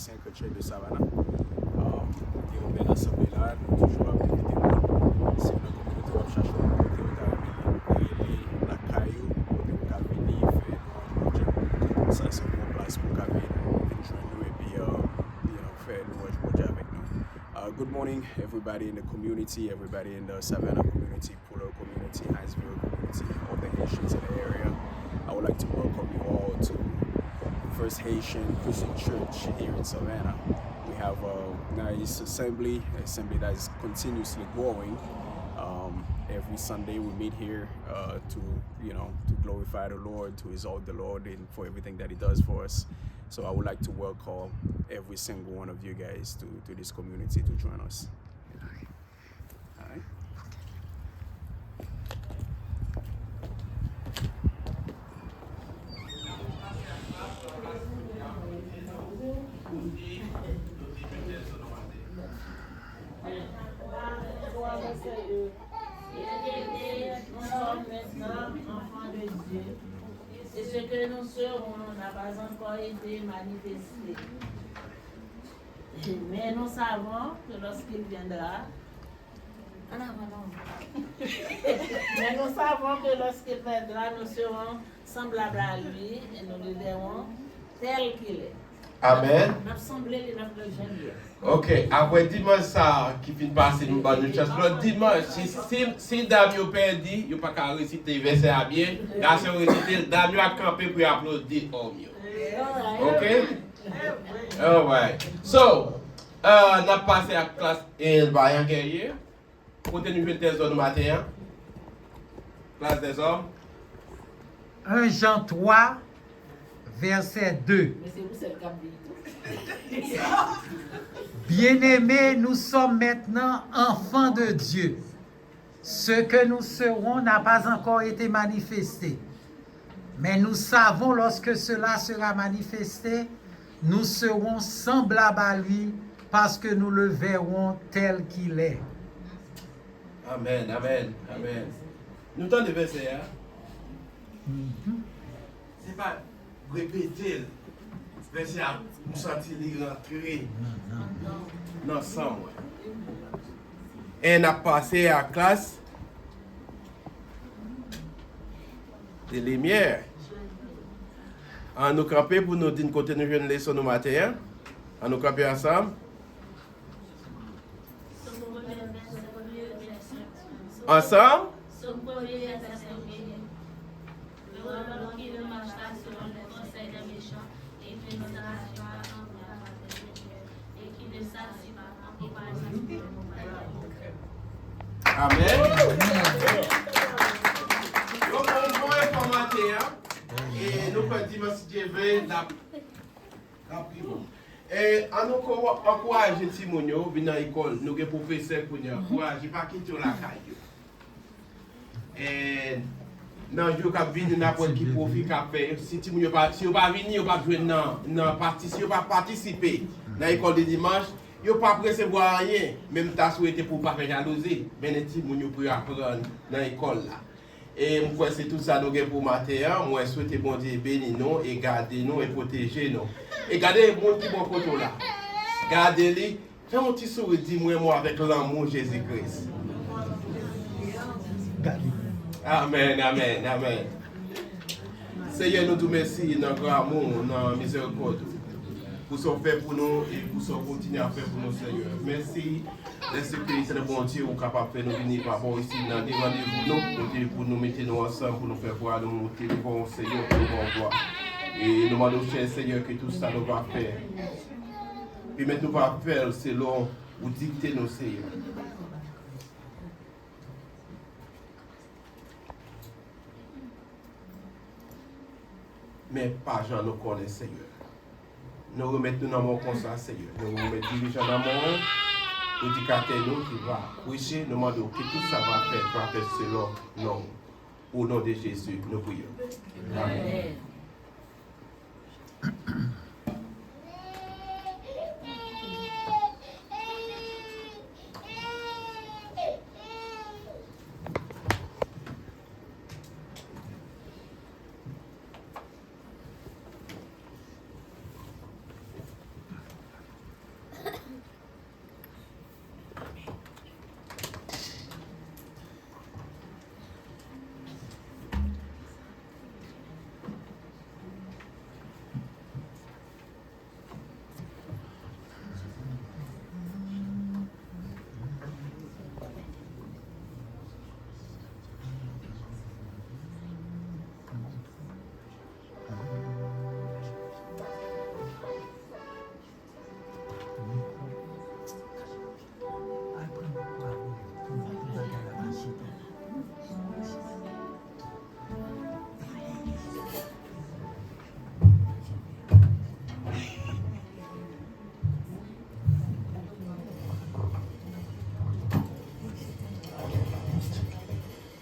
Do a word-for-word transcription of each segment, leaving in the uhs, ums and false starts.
Saint Chrétien de Savannah. Um, e nou bèl asanble la, nou toujou ap envite moun. Si w nan kominote w ap chache yon kote ou ta renmen rele lakay ou, kote ou ka vini fè lwanj Bondye. Sa se yon bon plas pou w ka vin, vin jwenn nou epi, um, you know, fè lwanj Bondye avèk nou. Uh, good morning, everybody in the community, everybody in the Savannah community, Pullo community, Hinesville community, all the Haitians in the area. I would like to welcome you all to First Haitian Christian Church here in Savannah. We have a nice assembly, assembly that is continuously growing. Um, every Sunday we meet here, uh, to, you know, to glorify the Lord, to exalt the Lord in, for everything that He does for us. So I would like to welcome every single one of you guys to, to this community to join us. Alright. Bien-aimés, nous sommes maintenant enfants de Dieu, et ce que nous serons n'a pas encore été manifesté. Mais nous savons que lorsqu'il viendra, en avant, non. Mais nous savons que lorsqu'il viendra, nous serons semblables à lui et nous le verrons tel qu'il est. Amèn. N ap sanble li, n ap jwenn li. Ok, apre dimanch sa a ki fin pase, nou ban nou chans. Lòt dimanch, si, si, si dam yo pèdi, yo pa ka resite vèsè a byen, gason yo resite l, dam yo ap kanpe pou yo aplodi òm yo. Ok? Alright. So, uh, n ap pase ak klas Elvayan Guerrier. Kote nou jwenn tèz nou maten an? Klas dèzòm. En Jan twa, vèsè de. Men se ou sèl k ap li tou. Bien-aimés, nous sommes maintenant enfants de Dieu. Ce que nous serons n'a pas encore été manifesté. Mais nous savons lorsque cela sera manifesté, nous serons semblables à lui parce que nous le verrons tel qu'il est. Amèn, amèn, amèn. Nou tande vèsè a? Se pa repete l. Vèsè a, m santi li rantre nan san mwen. E n ap pase a klas de limyè. An nou kanpe pou nou di n kote nou jwenn leson nou maten an. An nou kanpe ansanm. Ansanm. Amèn. Yo bon, bon efò maten an. E nou kwè dimanch, si Dye vle, n ap, n ap pi bon. E, an nou ko-, ankouraje timoun yo vin nan lekòl. Nou gen pwofesè kounye a. Ankouraje, pa kite yo lakay yo. E, nan jou k ap vini, n ap wè ki pwofi k ap fè. Si timoun yo pa, si yo pa vini, yo p ap jwenn nan, nan patisi-, yo p ap patisipe nan lekòl de dimanch, yo p ap resevwa anyen. Men m ta swete pou w pa fè jalouzi. Men timoun yo pou yo aprann nan lekòl la. E m kwè se tout sa nou gen pou maten an. Mwen swete Bondye beni nou e gade nou e pwoteje nou. E gade moun ki bò kote w la. Gade li, fè yon ti souri, di mwen mo avèk lanmou Jezi Kris. Amèn, amèn, amèn. Senyè, nou di w mèsi nan granmou, nan mizerikòd ou. Pou sa w fè pou nou e pou sa w kontinye ap fè pou nou, Senyè. Mèsi. Lèspri Etènèl Bondye, ou kapab fè nou vini pa bò isi nan de randevou nou, kote pou nou mete nou ansanm, pou nou fè vwa nou moute devan w, Senyè, pou nou ba w glwa. E nou mande w, chè Senyè, ke tout sa nou va fè, pèmèt nou va fè l selon ou dikte nou, Senyè. Men pa jan nou konnen, Senyè. Nou remèt nou nan men w konsa, Senyè. Nou remèt dirijan nan men w, predikatè nou ki va preche, nou mande w ke tout sa va fèt, va fèt selon non w. O non de Jezi, nou priye. Amèn.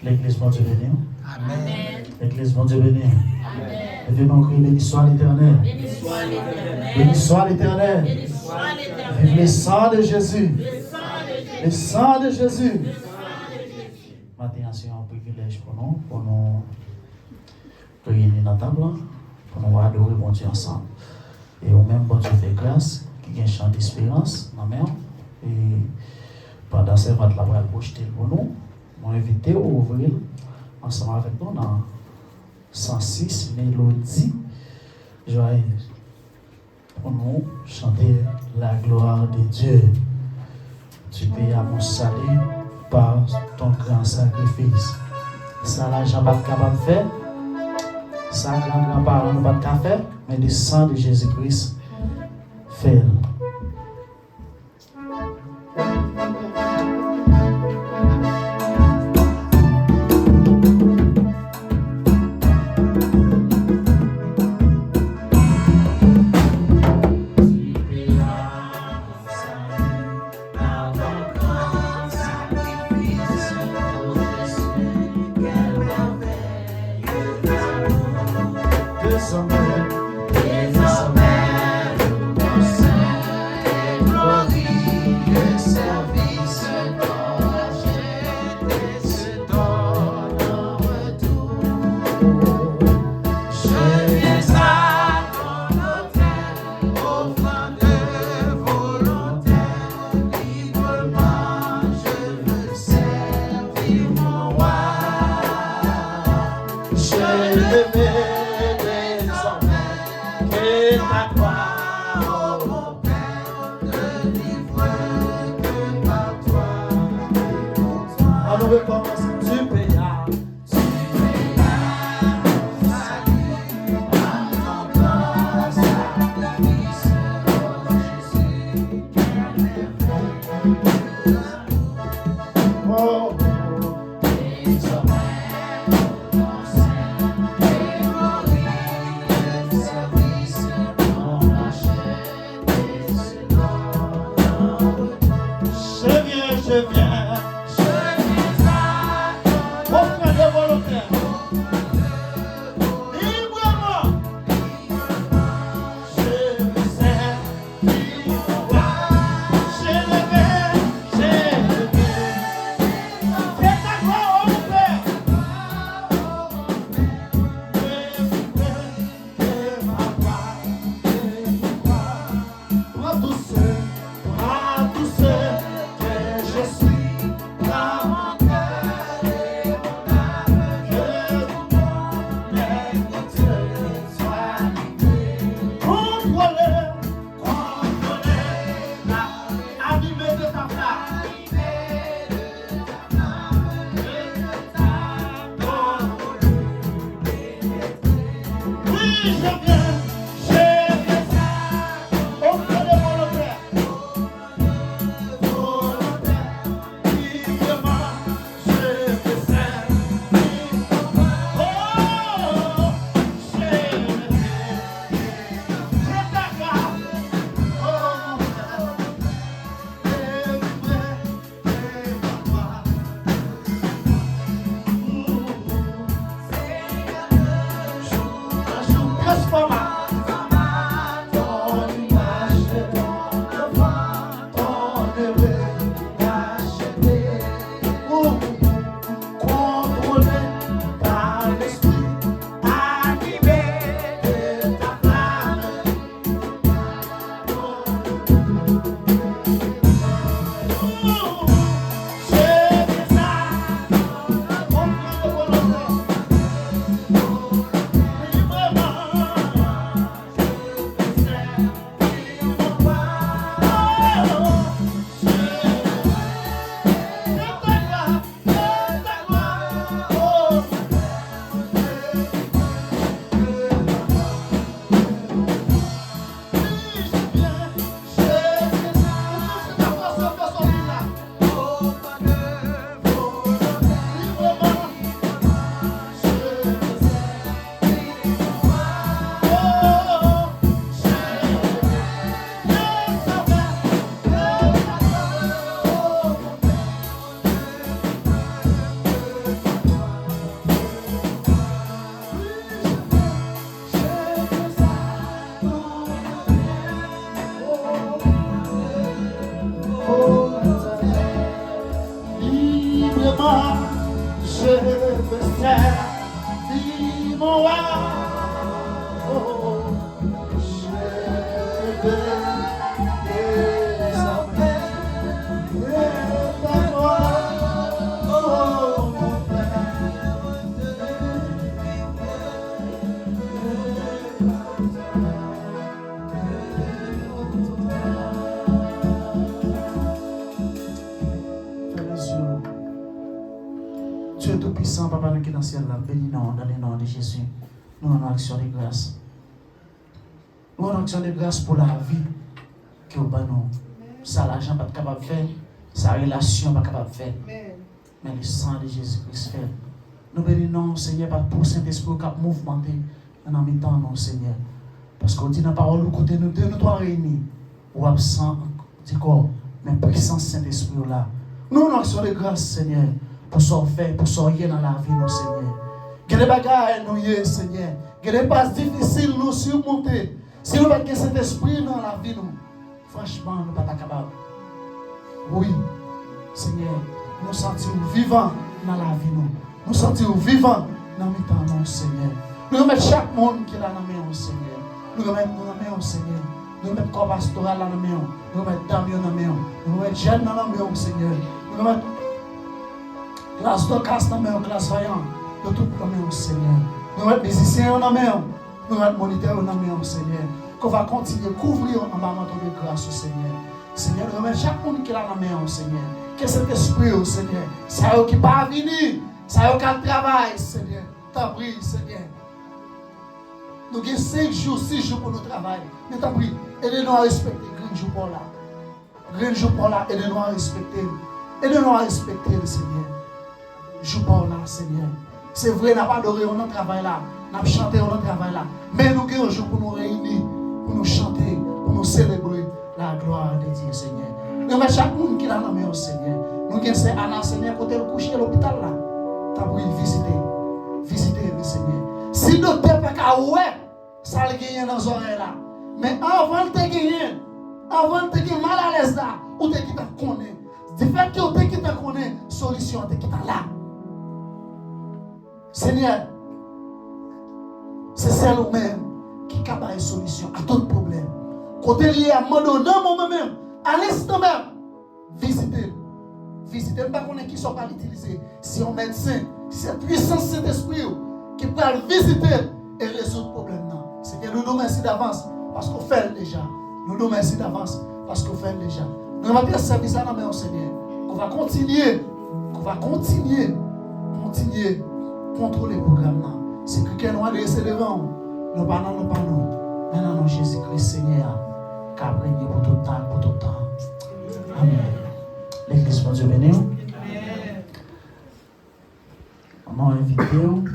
Legliz, Bondye beni w. Amèn. Legliz, Bondye beni w. Amèn. Leve men w, kriye: Béni soit l'Éternel. Béni soit l'Éternel. Béni soit l'Éternel. Vive le sang de Jésus. Le sang de Jésus. Le sang de Jésus. Maten an, se yon privilèj pou nou, pou nou reyini nan tanp lan, pou nou adore Bondye ansanm. E ou menm, Bondye fè gras, ki gen chan desperans nan men w. E pandan sèvant la pral pwochte l pou nou, mwen envite w ouvri l ansanm avèk nou nan san sis, melodi jwaye, pou nou chante la gloire de Dieu. Tu payas mon salut par ton grand sacrifice. Sa lajan pa t kapab fè, sa gran gran paran nou pa t ka fè, men le sang de Jésus-Christ fè l. Désormais, désormais, louons et glorifie le service dont la chair et se donne en retour. Je viens à ton autel, offrande volontaire, librement je veux servir mon roi. Je le mets désormais que ta gloire, ô mon Père, ne livre que par toi. An nou rekòmanse. Tu payas, tu payas mon salut par ton grand sacrifice, ô Jésus, quel merveilleux amour. Oh, oh, oh. Fè lèzye w. Dye Toupisan, Papa nou ki nan syèl la, beni non w, dans le nom de Jésus. Nou rann ou aksyon de gras. Nou rann ou aksyon de gras pou lavi ke w ban nou. Sa lajan pa t kapab fè, sa relasyon pa kapab fè. Men le sang de Jésus-Christ fè l. Nou beni non w, Senyè, pa pou Sentespri w k ap mouvmante nan mitan nou, Senyè. Paske w di nan pawòl ou, kote nou de, nou twa reyini, ou absan di kò, men pwisans Sentespri w la. Nou rann ou aksyon de gras, Senyè, pou sa w fè, pou sa w ye nan lavi nou, Senyè. Gen de bagay nou ye, Senyè. Gen de pas difisil nou simonte. Si nou pa t gen Sentespri nan lavi nou, franchman, nou pa ta kapab. Wi, Senyè, nou santi w vivan nan lavi nou. Nou santi w vivan nan mitan nou, Senyè. Nou remèt chak moun ki la nan men w, Senyè. Nou remèt nou nan men w, Senyè. Nou remèt kò pastoral la nan men w. Nou remèt dam yo nan men w. Nou remèt jèn nan nan men w, Senyè. Nou remèt klas Dòkas nan men w, klas Vayan. Yo tout nan men w, Senyè. Nou remèt mizisyen yo nan men w. Nou remèt monitè yo nan men w, Senyè. Ke w va kontinye kouvri yo anba manto de gras ou, Senyè. Senyè, nou remèt chak moun ki la nan men w, Senyè. Ke Sentespri w, Senyè, sa yo ki pa vini, sa yo k al travay, Senyè, tanpri, Senyè. Nou gen senk jou, sis jou pou nou travay. Men tanpri, ede nou a respekte grenn jou pa w la. Grenn jou pa w la, ede nou a respekte l. Ede nou a respekte l, Senyè. Jou pa w la, Senyè. Se vre, n ap adore w nan travay la, n ap chante w nan travay la. Men nou gen yon jou pou nou reyini, pou nou chante, pou nou selebre la gloire de Dieu, Senyè. Remèt chak moun ki la nan men w, Senyè. Nou gen sè Ana, Senyè, kote l kouche lopital la. Tanpri, vizite. Vizite li, Senyè. Si doktè pa ka wè sa l genyen nan zòrèy la. Men anvan l te genyen, anvan l te gen malalèz la, ou te gentan konnen. Difèt ke ou te gentan konnen, solisyon an te gentan la. Senyè, se sèl ou menm ki ka bay solisyon a tout pwoblèm. Kote l ye a, m mande w nan moman menm, a lenstan menm, vizite l. Vizite l. M pa konnen kisa w pral itilize. Si yon medsen, si se pwisans Sentespri w ki pral vizite l e rezoud pwoblèm nan. Senyè, nou di w mèsi davans paske w fè l deja. Nou di w mèsi davans paske w fè l deja. Nou remèt sèvis la nan men w, Senyè. Ke w va kontinye, ke w va kontinye, kontinye kontwole pwogram nan. Se kè nou adrese devan w. Non pa nan non pa nou, men nan non Jezi Kris, Senyè a, k ap renye pou tout tan, pou tout tan. Amèn. Legliz, Bondye beni w. Mwen envite w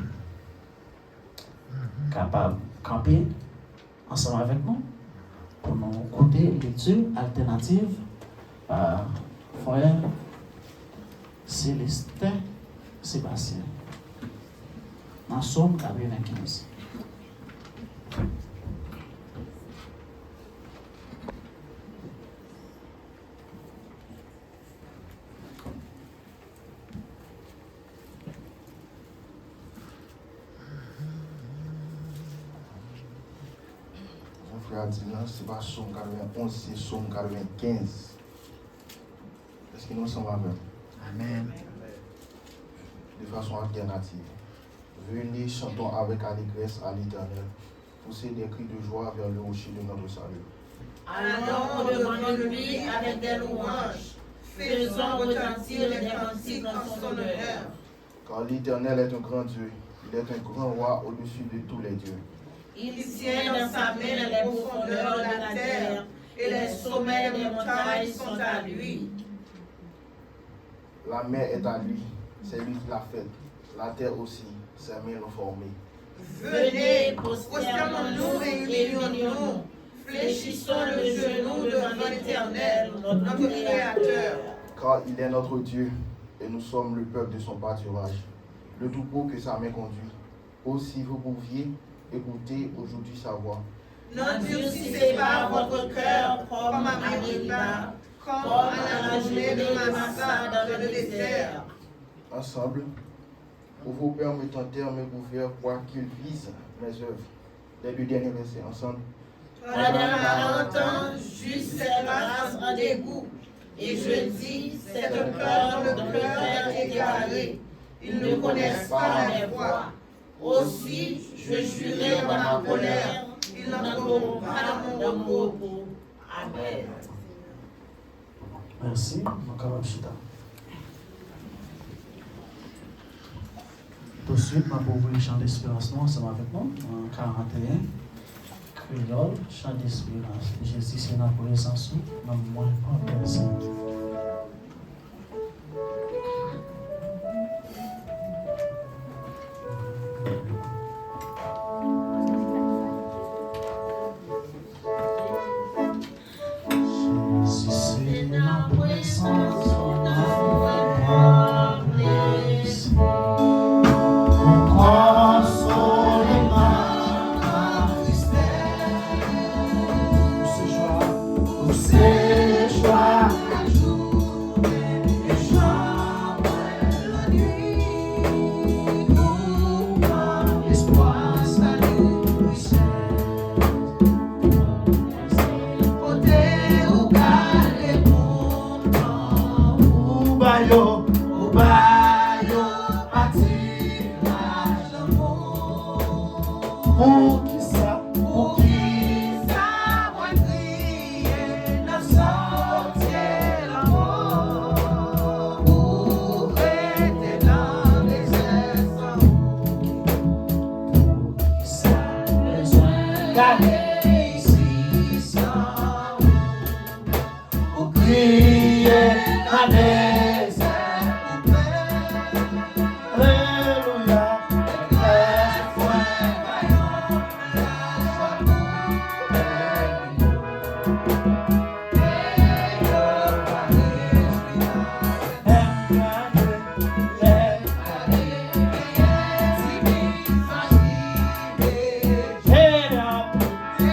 kapab kanpe ansanm avèk nou pou nou koute lekti altènativ pa frè Célestin Sébastien nan Sòm katrevenkenz. Jan frè a di l lan, se pa Sòm katrevenonz, se Sòm katrevenkenz. Èske nou ansanm avè m? Amèn. De fason altènativ. Venez, chantons avec allégresse à l'Éternel. Poussez des cris de joie vers le rocher de notre salut. Allons au-devant de lui avec des louanges. Faisons retentir des cantiques en son honneur. Car l'Éternel est un grand Dieu, il est un grand roi au-dessus de tous les dieux. Il tient dans sa main les profondeurs de la terre, et les sommets des montagnes sont à lui. La mer est à lui, c'est lui qui l'a faite. La terre aussi, ses mains l'ont formée. Venez, prosternons-nous et humilions-nous. Fléchissons le genou devant l'Éternel, notre Créateur. Car il est notre Dieu, et nous sommes le peuple de son pâturage, le troupeau que sa main conduit. Oh, si vous pouviez écouter aujourd'hui sa voix. N'endurcissez pas votre cœur comme à Mériba, comme à la journée de Massa dans le désert. Ensemble, pour vous permettre en termes couverts, quoi qu'il vise mes œuvres. Les deux derniers versets ensemble. Pendant la haute égouts. Et je dis, c'est un peuple de cœur égaré. Ils ne connaissent pas ma voie. Aussi, je jurai dans ma colère, ils n'entreront pas dans mon repos. Amen. Mèsi. Nou kapab chita. Touswit, m ap ouvri chan desperans nou ansanm avèk nou, an karant e en, kreyòl, chan desperans. Jezi, se nan prezans ou nanm mwen pa pèse. Jezi, se nan prezans ou nanm mwen pa pèse. Ou konsole m nan tristès. Ou se jwa, ou se jwa. Ou ba yo, ou ba yo patiraj lanmou. Poukisa, poukisa mwen kriye nan sòtye lanmò? Ou rete nan dezè san ou. Poukisa bezwen gade isi san ou? Ou kriye nan dezè ou pè. Alelouya. Lè frè pa yo, lè frè pou pè yo. Lè yo pa rejwi nan lè gade, lè gade, genyen ti miz a rive. Jè a pote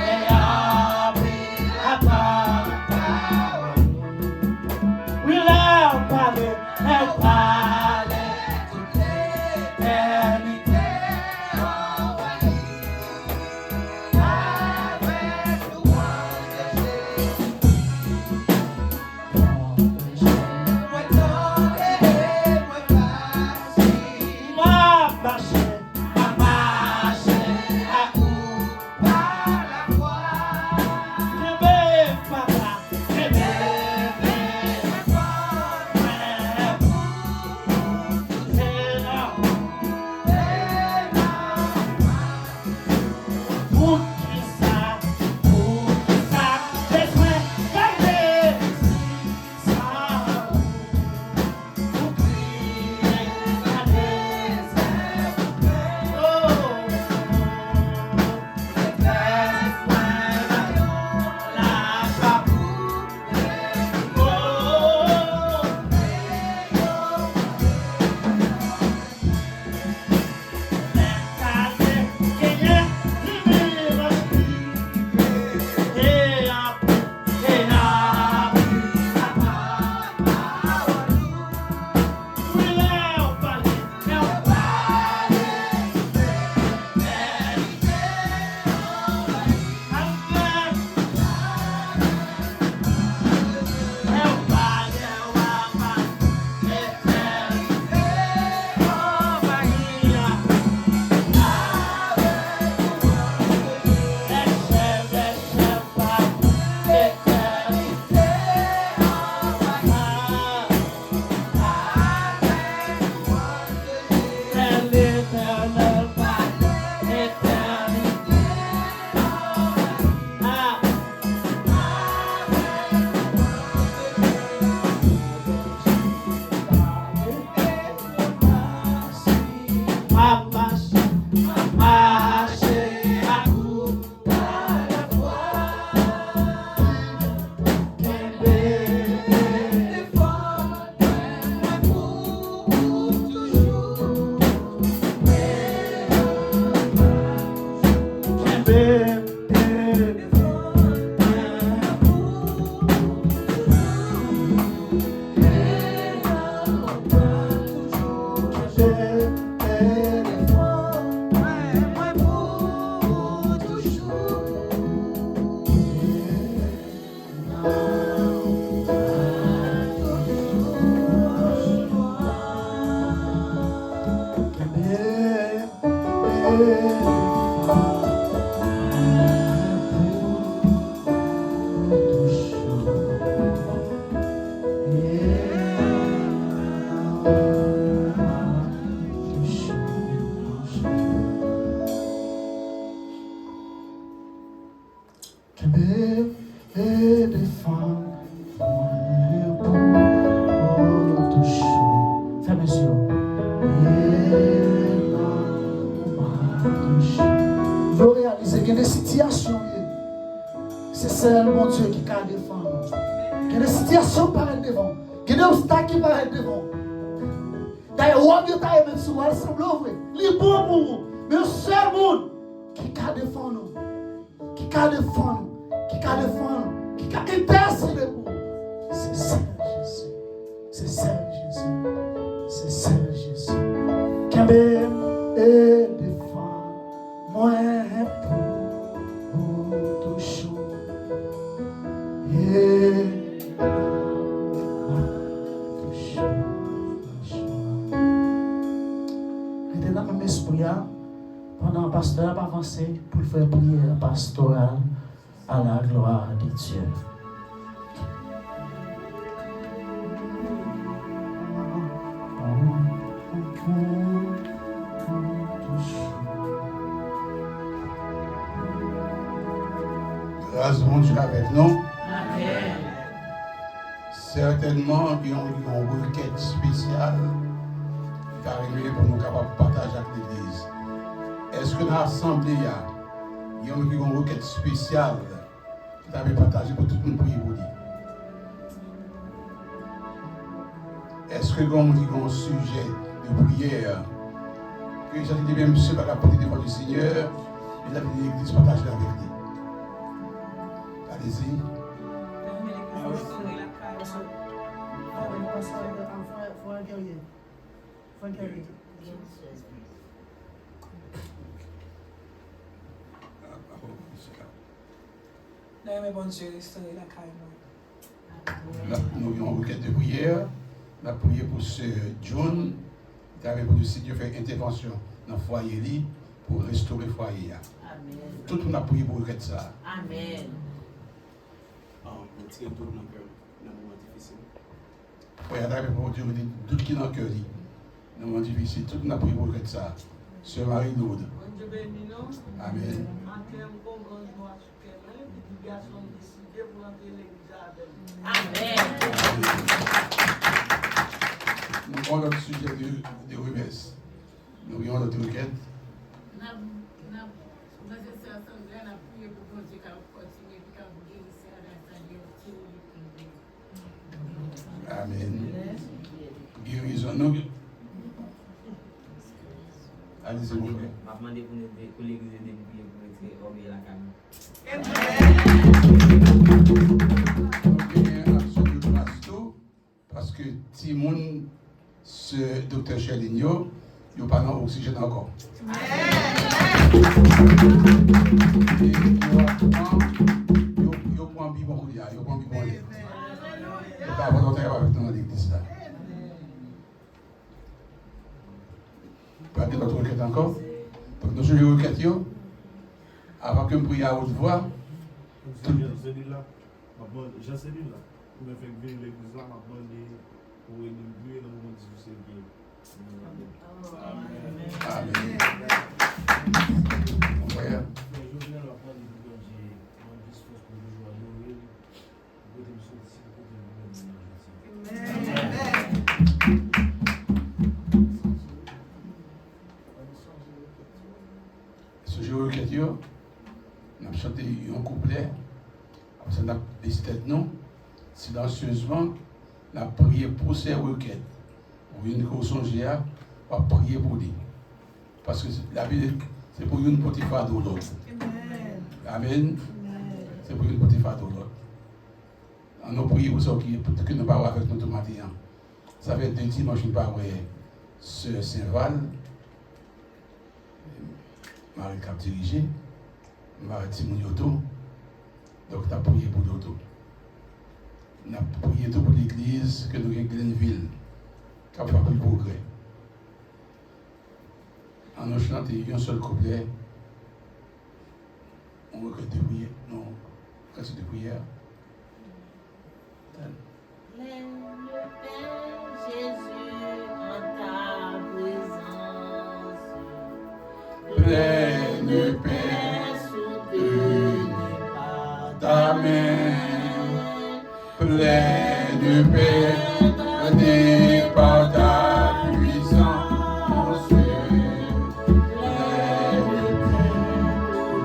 E defann mwen pou ou toujou. Fèmen zye w. E nan mwen toujou. Nou reyalize gen de sitiyasyon w ye. Se sèl Bondye ki ka defann ou. Gen de sitiyasyon k parèt devan w. Gen de obstak ki parèt devan w. Dayè, wòb yo taye menm sou ou, al sanble w vre. Li bon pou ou. Men yon sèl moun ki ka defann ou. Ki ka defann ou. Ki ka defann ou. Ki ka entèsede pou ou. Se sèl Jezi. Se sèl Jezi. Se sèl Jezi. Kenbe m e defann mwen pou ou toujou. E toujou. Rete nan menm espri a, pandan pastè a ap avanse pou l fè priyè pastoral à la gloire de Dieu. Gras Bondye avèk nou. Amèn. Sètènman, gen yon, yon rekèt espesyal ki ta renmen pou nou kapab pataje ak legliz. Èske nan asanble a, gen yon moun ki gen yon rekèt espesyal ki ta vle pataje pou tout moun priye pou li? Èske gen yon moun ki gen yon sijè de priyè ke li santi li menm sèl pa ka pote devan Lesenyè, men l ap vin legliz pataje avèk li? Alezi. Frè Guerrier. Frè Guerrier. N a renmen Bondye restore lakay nou. N ap, nou gen yon rekèt de priyè. N ap priye pou sè John. Li ta renmen pou Lesenyè fè entèvansyon nan fwaye li pou restore fwaye a. Amèn. Tout moun ap priye pou rekèt sa a. Amèn. Ah, retire dout nan kè m nan moman difisil. Frè a ta renmen pou Bondye retire dout ki nan kè li. Nan moman difisil, tout moun ap priye pou rekèt sa a. Sè Marie Lourdes. Bondye beni nou. Amèn. Maten, m gon gran jwa sou kè mwen, epi gason m deside pou antre legliz avè m. Amèn. Nou gen yon lòt sijè de, de remès. Nou gen yon lòt rekèt. N ap, n ap, frè e sè Sandra, n ap priye pou Bondye ka kontinye, pou ka geri sè a nan sa li an timoun li priye. Amèn. Gerizon nou. Alezi, mon frè. M ap mande pou nou ede, pou legliz ede m priye pou retire ògèy lakay mwen. Nou genyen aksyon de gras tou, paske timoun sè Doktè Sherline yo, yo pa nan oksijèn ankò. E yo ap pran, yo, yo pran bibwon kounye a, yo pran bibwon lè. Yo pa pran lontan y ap avèk nou nan legliz la. Pa gen lòt rekèt ankò? Donk, nou sonje rekèt yo. Avan ke m priye a wot vwa, tout. Jan Selil la, m ap mande, Jan Selil la, ou mèt fèk vini legliz la, m ap mande pou w ede m priye nan moman difisil ke nou nan ladan. Amèn. Amèn. Mon frè. Frè Jovenel, m ap mande pou Bondye ban m plis fòs pou m toujou adore l. Kote m soti, kote m vin nan jodi. Sonje rekèt yo, n ap chante yon kouplè, apre sa n ap bese tèt nou, silansyezman, n ap priye pou sè rekèt. Ou youn ke w sonje a, w ap priye pou li. Paske se, lavi, se pou youn pote fado lòt. Amèn. Amèn. Amèn. Se pou youn pote fado lòt. Ann nou priye pou sa ki, pou ke nou pa wè avèk nou tou maten an. Sa fè de dimanch nou pa wè sè Senval. Mari k ap dirije. M pa wè timoun yo tou. Donk, n ap priye pou yo tou. N ap priye tou pou legliz ke nou gen Glenville, k ap fè anpil pwogrè. Ann nou chante yon sèl kouplè, yon rekèt de priyè, yon kantik de priyè. Plèn de pè, Jezi, an ta prezans. Plèn de pè, soutni pa ta men. Plein de paix, de par ta puissance, plein de paix,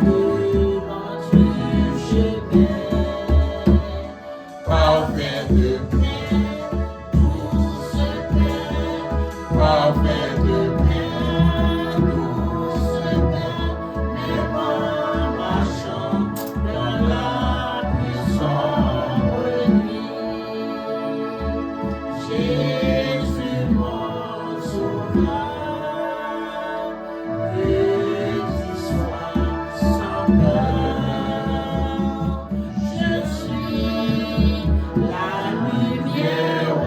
de par du chemin, parfait de paix, douce paix, parfait de paix, douce paix, même en marchant dans la plus sombre nuit. Jésus, mon sauveur, petit soir, sans peur, je suis la lumière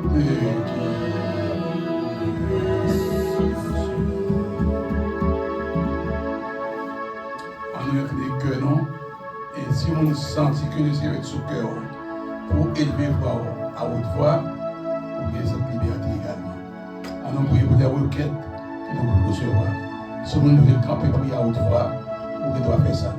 de Dieu. Ann nou enklin kè nou. E si yon moun santi ke Lesenyè ret sou kè w pou w elve vwa w a wot vwa, ou gen sèt libète egalman. Ann nou priye pou de rekèt ke nou pou resevwa. Si yon moun vle kanpe priye a wot vwa, ou gen dwa fè sa.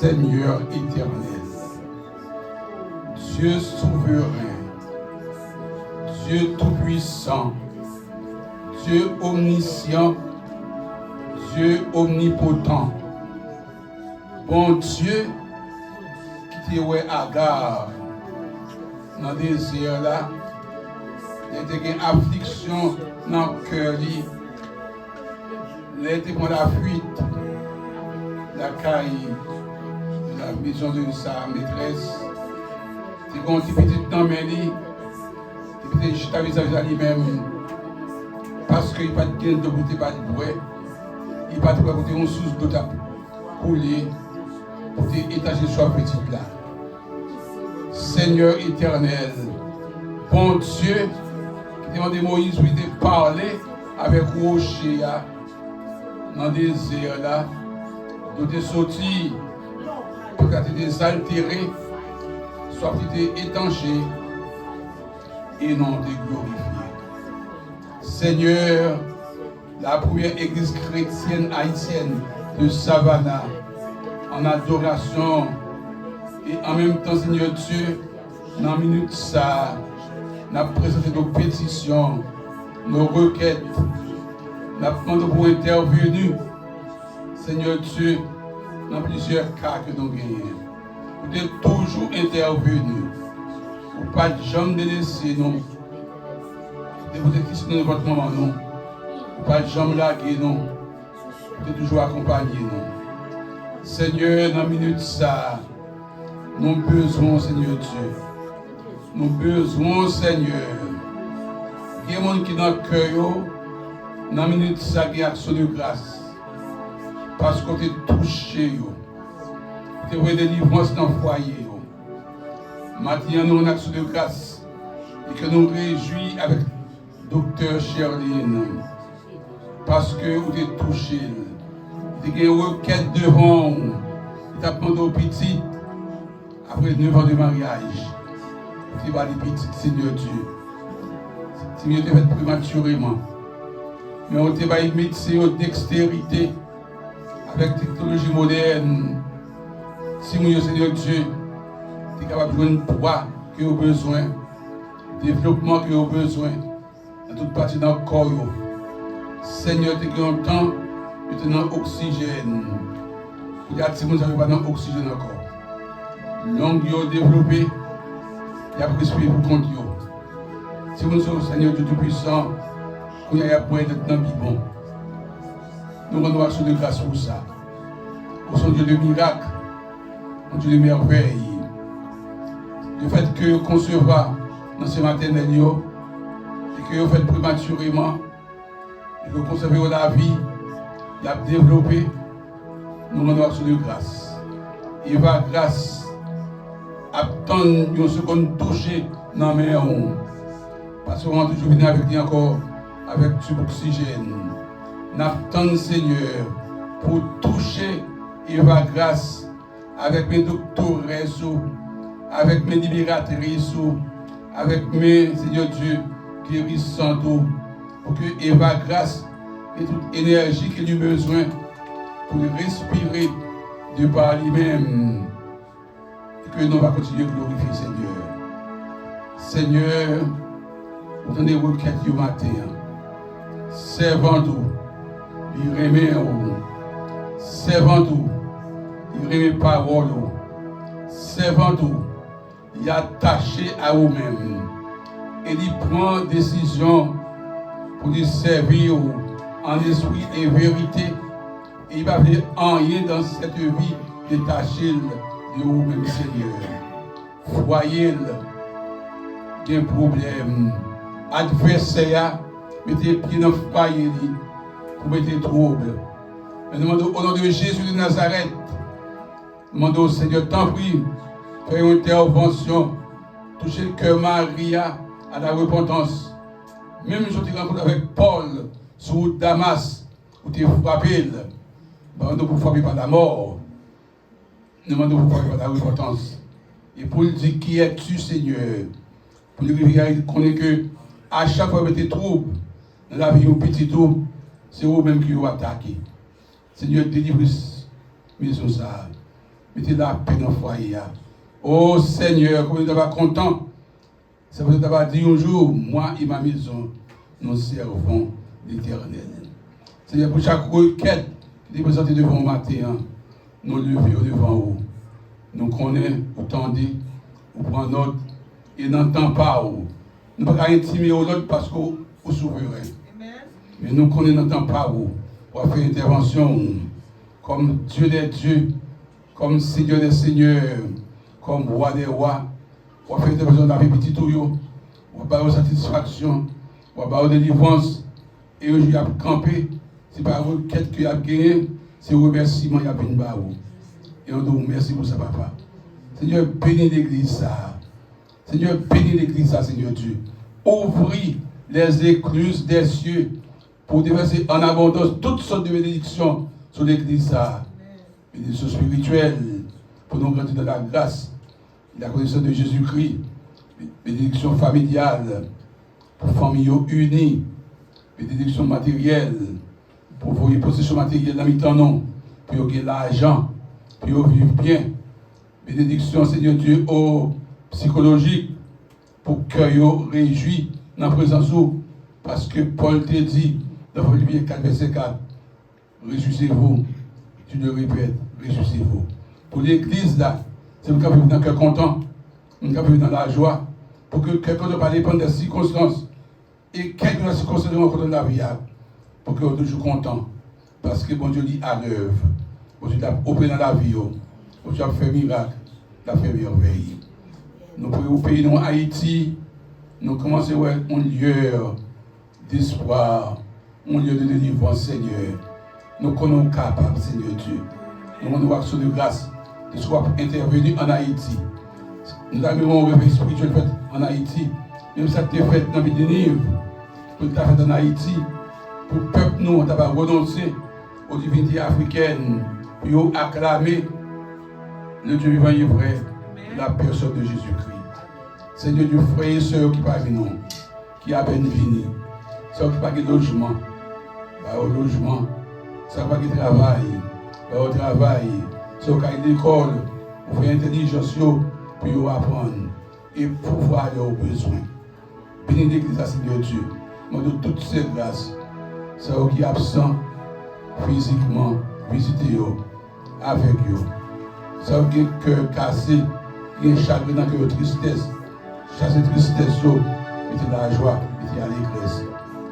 Seigneur éternel, Dieu souverain, Dieu tout-puissant, Dieu omniscient, Dieu omnipotent, Bondye ki te wè Aga nan dezè la, lè te gen afliksyon nan kè li, lè te pran lafuit lakay la maison de sa maîtresse, te gen yon ti pitit nan men li, li te chita vizavi a li menm, paske li pa t gen dlo pou te ba l bwè, li pa t wè kote yon sous dlo t ap koule pou te etache swaf pitit la. Senyè Etènèl, Bondye ki te mande Moyiz pou li te pale avèk woche a nan dezè la, dlo te soti, pèp la te dezaltere, swaf li te etanje, e non w te glorifye. Senyè, la première église chrétienne haïtienne de Savannah, en adoration et en même temps, Seigneur Dieu, nan minit sa a, n ap prezante nos petitions, nos requêtes, n ap mande w pou entèvini, Senyè Dye, Nan plizyè ka ke nou genyen, ou te toujou entèveni. Ou pa t janm delese nou. Depi ou te kise nan vant manman nou, ou pa t janm lage nou. Ou te toujou akonpanye nou. Senyè, nan minit sa a, nou bezwen w, Senyè Dye. Nou bezwen w, Senyè. Gen moun ki nan kè yo, nan minit sa, gen aksyon de gras. Paske w te touche yo. Ou te voye delivrans nan fwaye yo. Maten an, nou rann aksyon de gras. E ke nou rejwi avèk Doktè Sherline, paske ou te touche l. Li te gen yon rekèt devan w. Li t ap mande w pitit. Apre nèf an de maryaj, ou te ba li pitit, Senyè Dye. Timoun yo te fèt prematireman. Men ou te bay medsen yo deksterite. Avèk teknoloji modèn, timoun yo, Senyè Dye, te kapab jwenn pwa ke yo bezwen, devlopman ke yo bezwen nan tout pati nan kò yo. Senyè, te gen yon tan, yo te nan oksijèn. Kounye a, timoun sa yo pa nan oksijèn ankò. Long yo devlope, y ap respire pou kont yo. Timoun sa yo, Senyè Dye Toupisan, kounye a, y ap bwè tèt nan bibwon. Nou rann ou aksyon de gras pou sa. Ou se yon Dye de mirak, yon Dye de mèvèy. Lefèt ke yo konsevwa nan sen matènèl yo, e ke yo fèt prematireman, e ke yo konsève yo lavi, y ap devlope, nou rann ou aksyon de gras. Eva Gras ap tann yon segonn touche nan men w. Paske w toujou vini avèk li ankò, avèk tib oksijèn. N ap tann, Senyè, pou w touche Eva Gras avèk men doktorès ou, avèk men liberatris ou, avèk men, Senyè Dye, gerisant ou, pou ke Eva Gras gen tout enèji ke li bezwen pou l respire de pa li menm. E ke non w va kontinye glorifye, Senyè. Senyè, ou tande rekèt yo maten an. Sèvant ou, li renmen ou. Sèvant ou, li renmen pawòl ou. Sèvant ou, li atache a ou menm. E li pran desizyon pou li sèvi w an espri e verite. E li pa vle anyen dans cette vie detache l de ou menm, Senyè. Fwaye l gen pwoblèm. Advèsè a mete pye nan fwaye li pou mete twoub. Men nou mande w, o non de Jezi de Nazarèt, nou mande w, Senyè, tanpri, fè yon entèvansyon, touche kè mari a à la repentance. Menm jan w te rankontre avèk Pòl sou wout Damas, ou te frape l. Ban nou pou frape pa lamò. Nou mande w pou frape pa la repantans. E pou l di, qui es-tu, Seigneur? Pou li rive a konnen ke a chak fwa yo mete twoub nan lavi yon pitit ou, se ou menm ke yo atake. Senyè, delivre mezon sa a. Mete lapè nan fwaye a. O Senyè, konbyen nou ta va kontan si w ta va di yon jou, moi et ma maison, nous servons l'Éternel. Senyè, pou chak rekèt ki te prezante devan w maten an, nou leve yo devan ou. Nou konnen ou tande, ou pran nòt, e nan tan pa ou. Nou pa ka entimide w lòt paske ou souveren. Men nou konnen nan tan pa ou, w ap fè entèvansyon ou. Kòm Dye dè dye, kòm Senyè dè senyè, kòm Wa dè wa, w ap fè entèvansyon nan lavi pitit ou yo. W ap ba yo satisfaksyon, w ap ba yo delivrans. E yon jou y ap kanpe, se pa rekèt ke y ap genyen, se remèsiman y ap vin ba ou. E nou di w mèsi pou sa, Papa. Senyè, beni legliz sa a. Senyè, beni legliz sa a, Senyè Dye. Ouvri les écluses des cieux pou devèse an abondans tout sòt de benediksyon sou legliz sa a. Benediksyon espirityèl pou nou grandi nan lagras, la connaissance de Jésus-Christ. Benediksyon familyal pou fanmi yo ini. Benediksyon materyèl pou voye posesyon materyèl nan mitan nou, pou yo gen lajan, pou yo viv byen. Benediksyon, Senyè Dye, o sikolojik, pou kè yo rejwi nan prezans ou, paske Pòl te di nan Filipyen kat vèsè kat, réjouissez-vous, je le répète, Rejwisez-vous. Pou legliz la, se moun k ap viv nan kè kontan, moun k ap viv nan lajwa, pou ke kèlkeswa pa depann de sikonstans, e kèlkeswa sikonstans nou rankontre nan lavi a, pou ke yo toujou kontan, paske Bondye li alèv. Bondye ap opere nan lavi yo. Bondye ap fè mirak, l ap fè mèvèy. Nou pou peyi nou Ayiti, nou kòmanse wè yon lyè despwa, yon lye de delivrans, Senyè. Nou konnen w kapab, Senyè Dye. Nou konnen w aksyon de gras, de w ap entèveni ann Ayiti. Nou ta renmen wè yon revèy espirityèl fèt ann Ayiti, menm sa k te fèt nan vil Niniv, pou l ta fèt ann Ayiti, pou pèp nou an ta pa renonse aux divinités africaines, pou yo aklame le Dieu vivant et vrai, la personne de Jésus-Christ. Senyè Dye, frè e sè yo ki pami nou, ki apèn vini. Sa yo ki pa gen lojman, ba yo lojman. Sa yo ki pa gen travay, ba yo travay. Sa yo ki pa gen lekòl, ouvri entèlijans yo pou yo aprann e pouvwa lè yo bezwen. Beni legliz la, Senyè Dye. Mande w tout sèl gras. Sa yo ki absan fizikman, vizite yo. Avèg yo. Sa yo gen kè kase, gen chagren nan kè yo, tristès, chase tristès yo, mete lajwa, mete alegrès.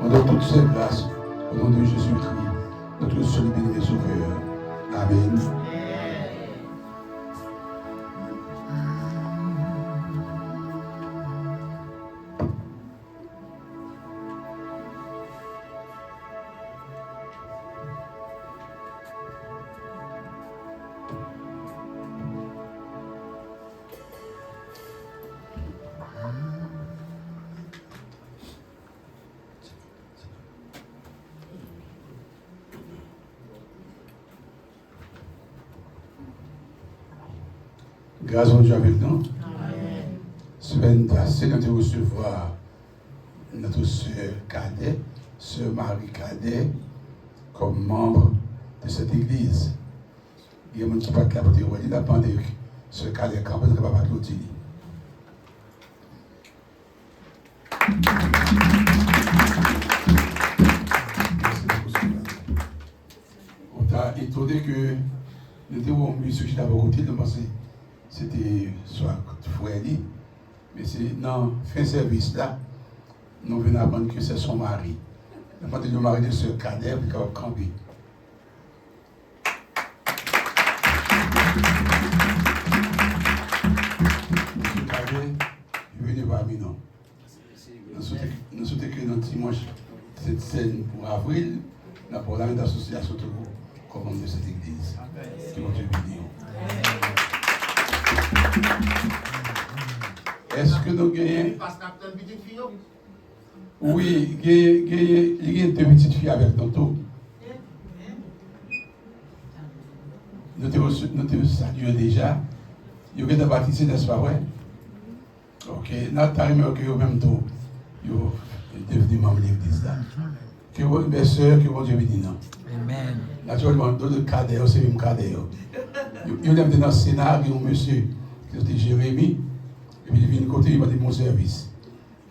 Mande w tout sèl gras, au nom de Jésus-Christ, notre seul et bien-aimé Sauveur. Amen. Gras Bondye avèk nou. Amèn. Semèn pase, nou te resevwa notre sœur Cadet, sœur Marie Cadet, comme membre de cette église. Gen moun ki pa t la pou te wè li, l ap mande sè Cadet kanpe, nou kapab aplodi li. Mèsi bokou, sè Cadet. Ou ta etone ke nou te wè yon mesye chita bò kote l, nou panse se te swa frè li. Men se nan fen sèvis la, nou vin aprann ke se son mari. Nou mande le mari de sè Cadet pou li kapab kanpe. Mesye Cadet, vini pami nou. Nou swete, nou swete ke nan dimanch Sent Sèn pou avril, n ap wè w la nan asosyasyon toujou kòm manm de cette église. Ke Bondye beni w. Èske nou genyen? Wi, genyen, genyen, li gen de pitit fi avèk nou tou. Nou te rese-, nou te salye yo deja. Yo gentan batize, nèspa vre? Ok, n ap ta renmen ke yo menm tou, yo devni manm legliz la. Ke Bon-, men sè, ke Bondye beni nou. Amen. Natirèlman, nou tout Cadet yo, se menm Cadet yo. Yo, yo lè m te nan Sena, gen yon mesye ki soti Jeremi, epi li vin kote m, li mande m yon sèvis.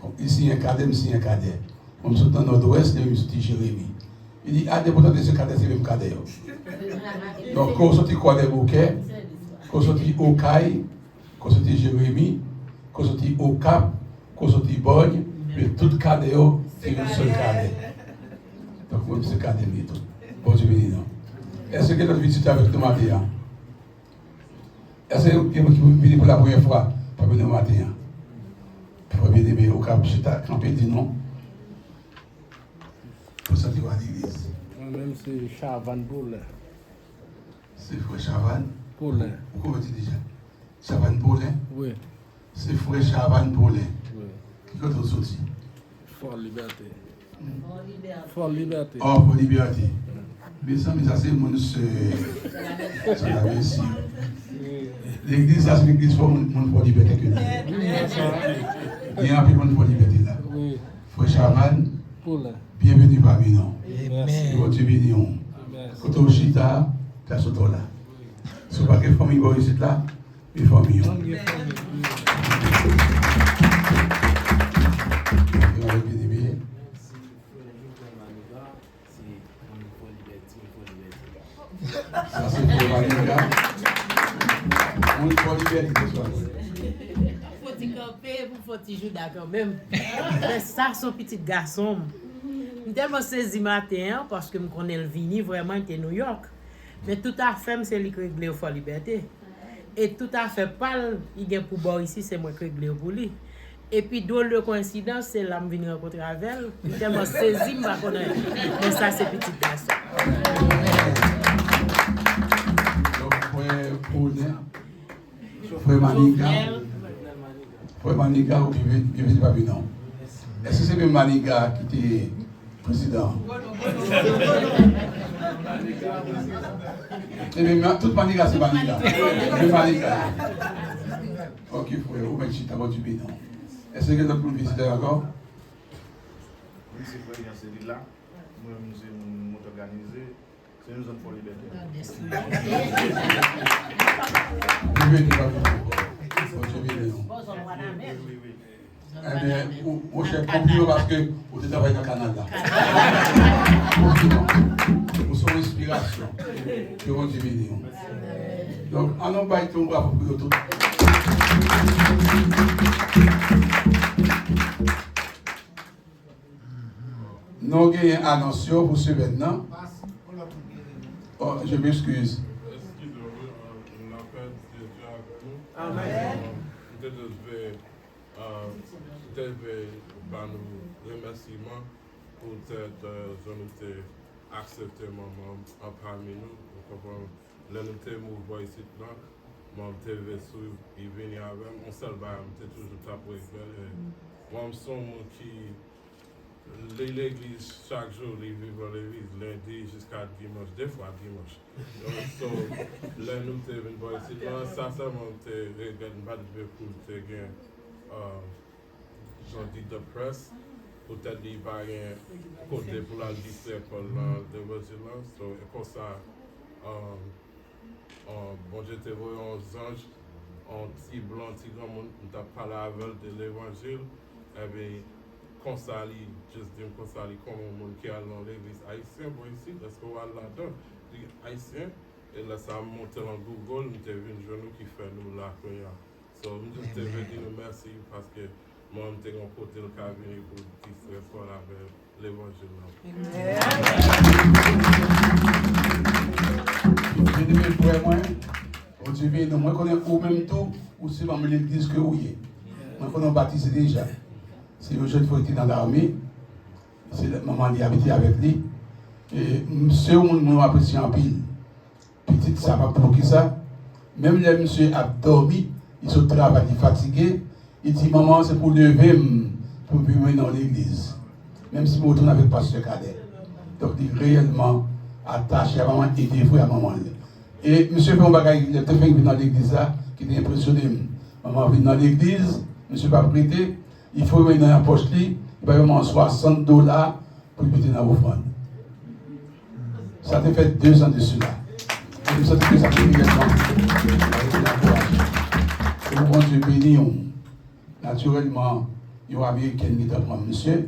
Bon, li siyen Cadet, m siyen Cadet. Bon, m sot nan Nòdwès, li menm li soti Jeremi. Li di, "A, depi w tande se Cadet, se menm Cadet yo." Donk, ke w soti Kwadèboukè, ke w soti Okay, ke w soti Jeremi, ke w soti Okap, ke w soti Bòny, men tout Cadet yo, se yon sèl Cadet. Donk, mwen, se Cadet m ye tou. Bondye beni nou. Èske gen lòt vizitè avèk nou maten an? Èske gen moun ki vini pou la premyè fwa pami nou maten an? Premye debyen, ou ka chita, kanpe, di non. Pou sa ki va legliz. Mwen menm se Chavannes Paulin. Se frè Chavannes? Paulin. Ou konvèti deja? Chavannes Paulin? Wi. Se frè Chavannes Paulin. Wi. Ki kote w soti? Fò Libète. Fò Libète. Oh, Fò Libète. Mezanmi, sa se moun sè, sè la, mèsi. Legliz sa se legliz fò moun, moun Fò Libète ke li ye. Gen anpil moun Fò Libète la. Wi. Frè Chavannes, byenveni pami nou. Ke Bondye beni w. Kote w chita, plas ou la. Si w pa gen fanmi bò isit la, e fanmi yo. Yo ap beni byen. Sa se pou Maniga. Moun fò libète se swa. Fò ti kanpe pou fò ti jouda kanmenm. Men sa se yon pitit gason m. M tèlman sezi maten an, paske m konnen l vini vrèman, li te Nouyòk. Men tout afè m, se li k regle yo fò libète. E tout afè pa l, li gen pou ba w isi, se mwen k regle yo pou li. Epi, drôle de coïncidence, se la m vin rankontre avè l. M tèlman sezi, m pa konnen. Men sa se pitit gason. Donk, frè Pwonè, frè Maniga, frè Maniga, ou byenveni, byenveni pami nou. Èske se menm Maniga ki te prezidan? Ebyen, men tout Maniga se Maniga. Men Maniga. Ok, frè, ou mèt chita, Bondye beni w. Èske gen lòt moun vizitè ankò? Wi, se frè Jean, se li la. Mwen menm, se moun mwen t òganize. Se yon zòn fò libète. Bondye beni w. Wi, wi, wi. Ebyen, ou, monchè, konpliman paske ou te travay nan kanal la. Konpliman. Ou se yon enspirasyon. Ke Bondye beni w. Donk, ann nou bay yon bravo pou yo tout. Nou genyen anons yo pou semèn nan. Oh, je m'excuse. Excusez-moi, euh, la paix de Dieu avec nous. Amen. Euh, m te just vle, euh, m te vle ba nou remèsiman poutèt, euh, jan nou te aksepte manman an pami nou, ou konprann? Lè nou te move bò isit lan, mwen m te vle swiv, li vini avè m. Yon sèl bagay, m te toujou t ap regle l. E mwen, m se yon moun ki li legliz chak jou, li viv nan legliz, lendi jiska dimanch, defwa dimanch. Donk, so, lè nou te vin bò isit lan, sensèman, m te regrèt, m pa t vle pou l te gen, euh, jan di deprès, poutèt li pa gen kote pou l al distrè kò l nan levanjil lan. So, e konsa, um, um, Bondye te voye yon zanj, yon ti blan, ti granmoun, m t ap pale avè l de levanjil. Epi, konsa li just di m konsa, li konn yon moun ki al nan legliz ayisyen bò isit, èske w al ladan? Li ayisyen. E lè sa a, m monte nan Google, m te vin jwenn ou ki fè nou la kounye a. So, m just te vle di nou mèsi paske mwen, m te gen yon kote l ka vini pou distrè kò l avè levanjil lan. Byeneme frè mwen, Bondye beni w. Mwen konnen ou menm tou, ou se manm legliz ke ou ye. Mwen konnen w batize deja. Se yon jèn frè ki te nan lame. Se manman li abite avèk li. E m, se yon moun mwen apresye anpil. Pitit sa p ap poukisa. Menm lè misye ap dòmi, li sot travay, li fatige, li di, "Manman, se pou leve m, pou m vin mennen w legliz." Menm si mwen retounen avèk pastè Kadè. Donk, li reyèlman atache a manman, li te vre a manman l. E misye fè yon bagay, lè l te fenk vin nan legliz la, ki te enpresyone m. Manman vin nan legliz, misye p ap rete, li foure men nan pòch li, li bay manman swasant dola, pou l mete nan ofrann. Sa te fè dezan de sila. E m santi ke sa te reyèlman ankourajan. Ke Bondye beni w. Natirèlman, yon Ameriken gentan pran misye.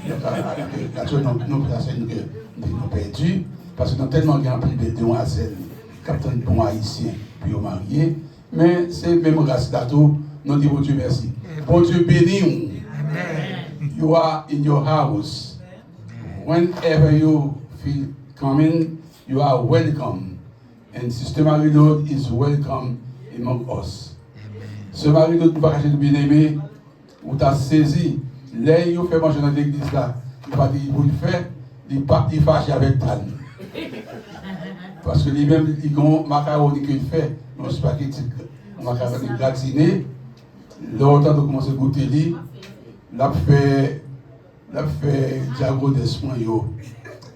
Donk, a, a, a, natirèlman, nou, nou plase nou ke nou pèdi. Paske nou tèlman gen anpil bèl demwazèl k ap tann bon Ayisyen pou yo marye. Men se menm ras la tou, nou di Bondye mèsi. Bondye beni w. You are in your house. Whenever you feel coming, you are welcome. And Sister Marie Lourdes is welcome among us. Sè Marie Lourdes, nou pa kache nou byeneme, ou ta sezi. Lè yo fè manje nan legliz la, li pa te gen pou l fè, li pa, li fache avèk Tan. Paske li menm, li gen yon makawoni ke l fè, yon espageti, yon makawoni gratine. Lè w tande w kòmanse goute li, l ap fè, l ap fè dyagonès mwen yo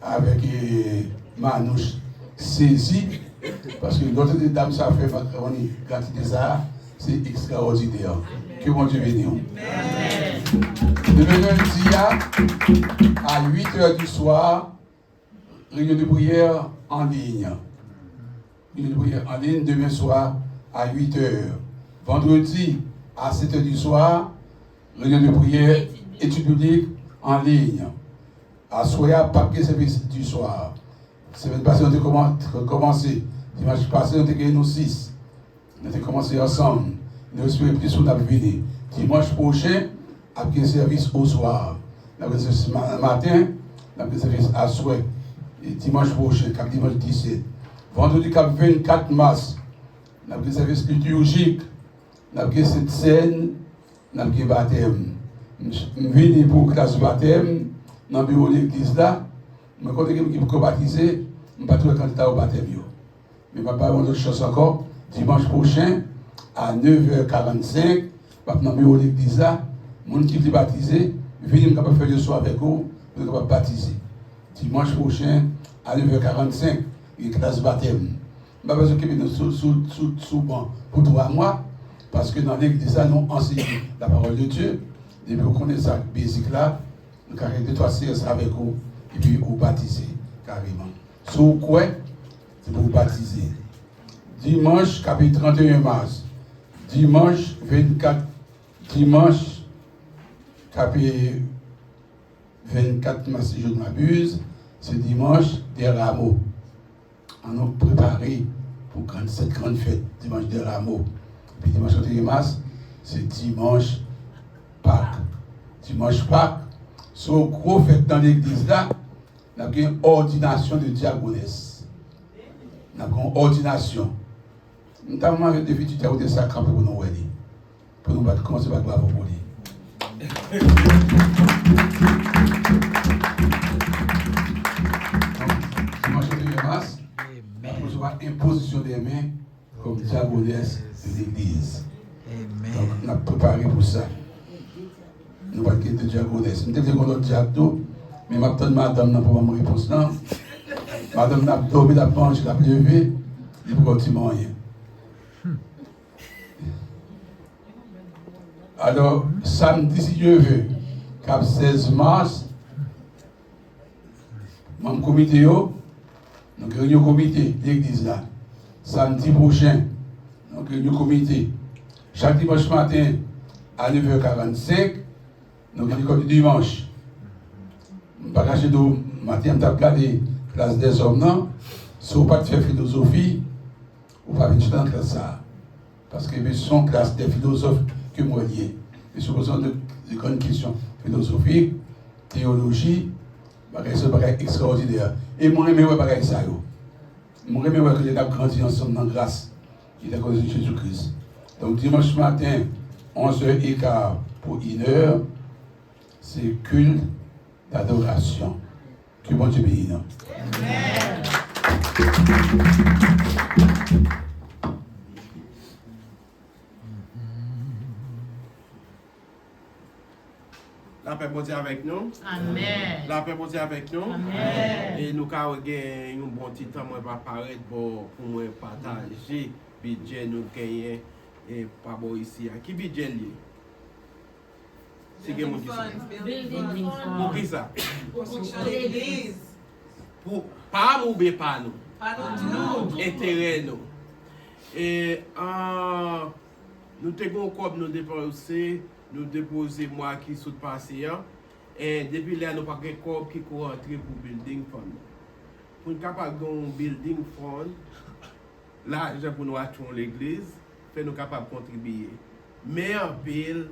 avèk, eh, manouch sezi. Paske lòt dam sa fè makawoni gratine sa, se ekstraòdinè. Ke Bondye beni w. Demen lendi a, à huit heures du soir, réunion de prière en ligne. Réunion de prière en ligne demain soir à huit heures. Vendredi à sept heures du soir, réunion de prière, étude biblique en ligne. Aswè a, p ap gen sèvis du soir. Semèn pase, nou te kòman-, kòmanse. Dimanch pase, nou te gen nou sis. Nou te kòmanse ansanm. Nou espere plis moun ap vini. Dimanch pwochen, ap gen sèvis oswa. N ap gen sèvis ma-, maten, n ap gen sèvis aswè. E dimanch pwochen, k ap dimanch disèt. Vandredi k ap vennkat mas, n ap gen sèvis litirjik. N ap gen sentsèn, n ap gen batèm. M, m vini pou klas batèm nan biwo legliz la. Mwen konnen gen moun ki poko batize, m pa t wè kandida yo batèm yo. Men m ap ba yo yon lòt chans ankò. Dimanch pwochen, a nevè karannsenk, m ap nan biwo legliz la. Moun ki vle batize, vini, m kapab fè lyeson avèk ou, pou nou kapab batize. Dimanch pwochen, a nevè karannsenk, gen klas batèm. M pa bezwen kenbe nou sou, sou, sou, sou ban pou twa mwa, paske nan legliz la, nou anseye la parole de Dieu. Depi ou konnen sa, bezik la, nou ka gen de twa seyans avèk ou, epi ou batize kareman. Si w kwè, se pou w batize. Dimanch, k ap trannteyen mas, dimanch vennkat, dimanch, k ap vennkat mas, si je ne m'abuse, se dimanch dè Ramo. Ann nou prepare pou grann, sèt grann fèt, dimanch dè Ramo. Epi dimanch trannteyen mas, se dimanch Pak. Dimanch Pak, se yon gwo fèt nan legliz la, n ap gen òdinasyon de dyagonès. N ap gen yon òdinasyon. M ta renmen avèk de fiti dyagonès sa kanpe pou nou wè li. Pou nou bat, kòmanse bat bravo pou li. Donk, dimanch trannteyen mas, n ap resevwa enpozisyon de men kòm dyagonès de legliz. Donk, n ap prepare pou sa. Nou pa t gen de dyagonès. M te vle gen yon lòt dyak tou, men m ap tann madanm nan pou ban m repons lan. Madanm nan ap dòmi, l ap manje, l ap leve, li poko di m anyen. Alò, samdi, si Dye vle, k ap sèz mas, manm komite yo, nou gen reyinyon komite legliz la. Samdi pwochen, nou gen reyinyon komite. Chak dimanch maten, a nevè karannsenk, nou gen lekòl de dimanch. M pa kache di w, maten an m t ap gade klas dèzòm nan, si w pa t fè filozofi, ou pa vin chita nan klas sa a. Paske men se yon klas de filozòf ke m wè l ye. Men si w poze yon de, de grann kesyon filozofik, teyoloji, bagay sa, bagay ekstraòdinè. E mwen renmen wè bagay sa yo. Mwen renmen wè ke lè n ap grandi ansanm nan gras ki te kote Jezi Kris. Donk, dimanch maten, onz è eka pou inè, se kilt dadorasyon. Ke Bondye beni nou. Lapè Bondye avèk nou. Amèn. Lapè Bondye avèk nou. Amèn. E nou ka gen yon bon ti tan mwen pa parèt bò pou mwen pataje bidjè nou genyen, e, pa bò isi a. Ki bidjè l ye? Si gen moun ki sou. Building fund. Pou ki sa? Konstriksyon legliz. Pou, pa m oubyen pa nou? Pa nou tou. Enterè nou. E, an, nou te gen yon kòb nou depanse, nou depoze mwa ki sot pase an. E depi lè a, nou pa gen kòb ki ko rantre pou building fund nan. Pou n kapab gen yon building fund, lajan pou nou achte yon legliz, fè nou kapab kontribiye. Men anpil,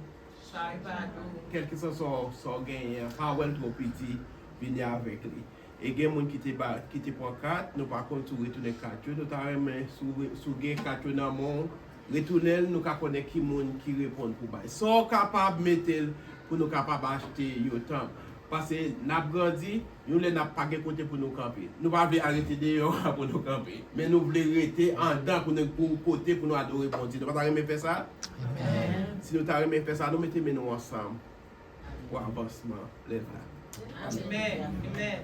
kèlkeswa sa w, sa w genyen an, pa wè l twò piti, vini avèk li. E gen moun ki te ba, ki te pran kat, nou pa konn si w retounen kat yo, nou ta renmen si w re-, si w gen kat yo nan men w, retounen l, nou ka konnen ki moun ki reponn pou bay. Sa w kapab mete l pou nou kapab achte yon tanp. Paske n ap grandi, yon lè n ap pa gen kote pou nou kanpe. Nou pa vle al rete deyò a pou nou kanpe. Men nou vle rete anndan pou nou, pou kote pou nou adore Bondye. Nou pa ta renmen fè sa? Amèn. Si nou ta renmen fè sa, nou mete men nou ansanm pou avansman lèv la. Amèn. Amèn.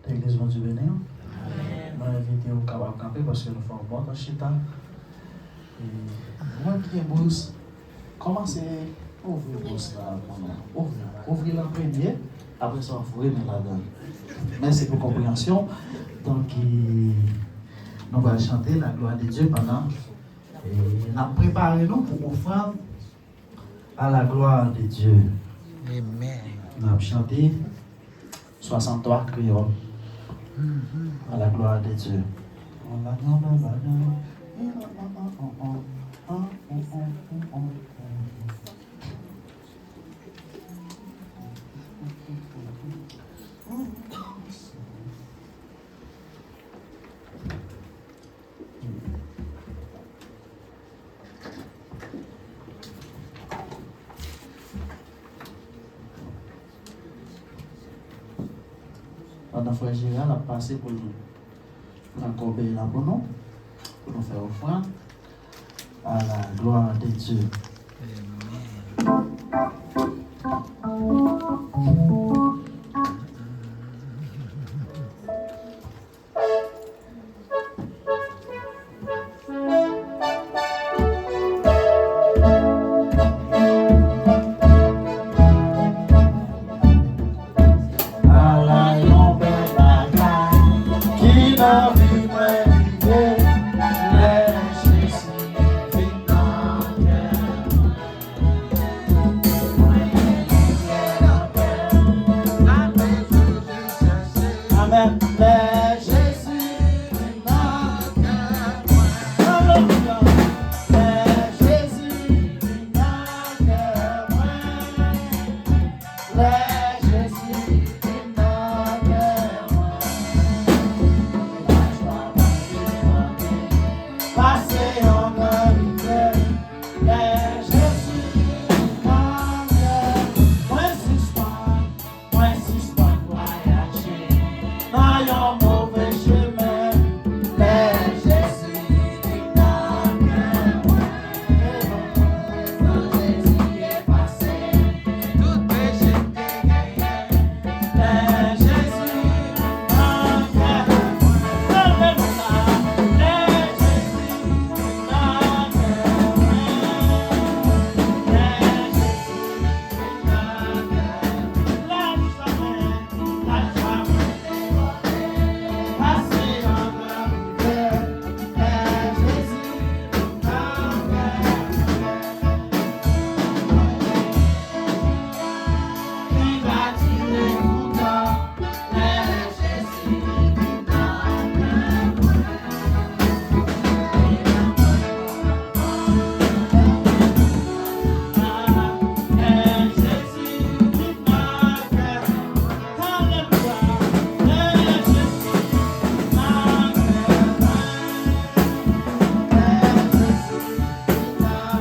Legliz, Bondye beni w. Amèn. Mwen envite w kapab kanpe paske nou fè yon bon tan chita. E mwen ki gen bous, kòmanse ouvri bous la pou nou. Ouvri, ouvri l an premye, apre sa w ap foure men ladan l. Mèsi pou konpreyansyon. Donk, e, nou pral chante la gloire de Dieu pandan, e, n ap prepare nou pou ofrann À la gloire de Dieu. Amen. N ap chante swasanntwa kreyòl. À la gloire de Dieu. Pandan frè Jeral ap pase pou l pran kòbèy la pou nou, pou nou fè ofrann. À la gloire de Dieu. Ala yon bèl bagay ki nan vi mwen rive, lè Jezi vin nan kè mwen. Amèn. Lè Jezi vin nan kè mwen. Alelouya. Lè Jezi vin nan kè mwen. Lè Jezi vin nan kè mwen. Lajwa pral debòde. Pase yon gran rimè. Lè Jezi vin nan kè mwen, sispann, mwen sispann vwayaje nan yon move chemen. Lè Jezi vin nan kè mwen, prezans Jezi efase tout peche m te genyen. Lè Jezi vin nan kè mwen, alelouya. Lè Jezi vin nan kè mwen, lè Jezi vin nan kè mwen, lajwa mwen, lajwa mwen debòde, pase yon gran rimè. Lè Jezi vin nan kè mwen,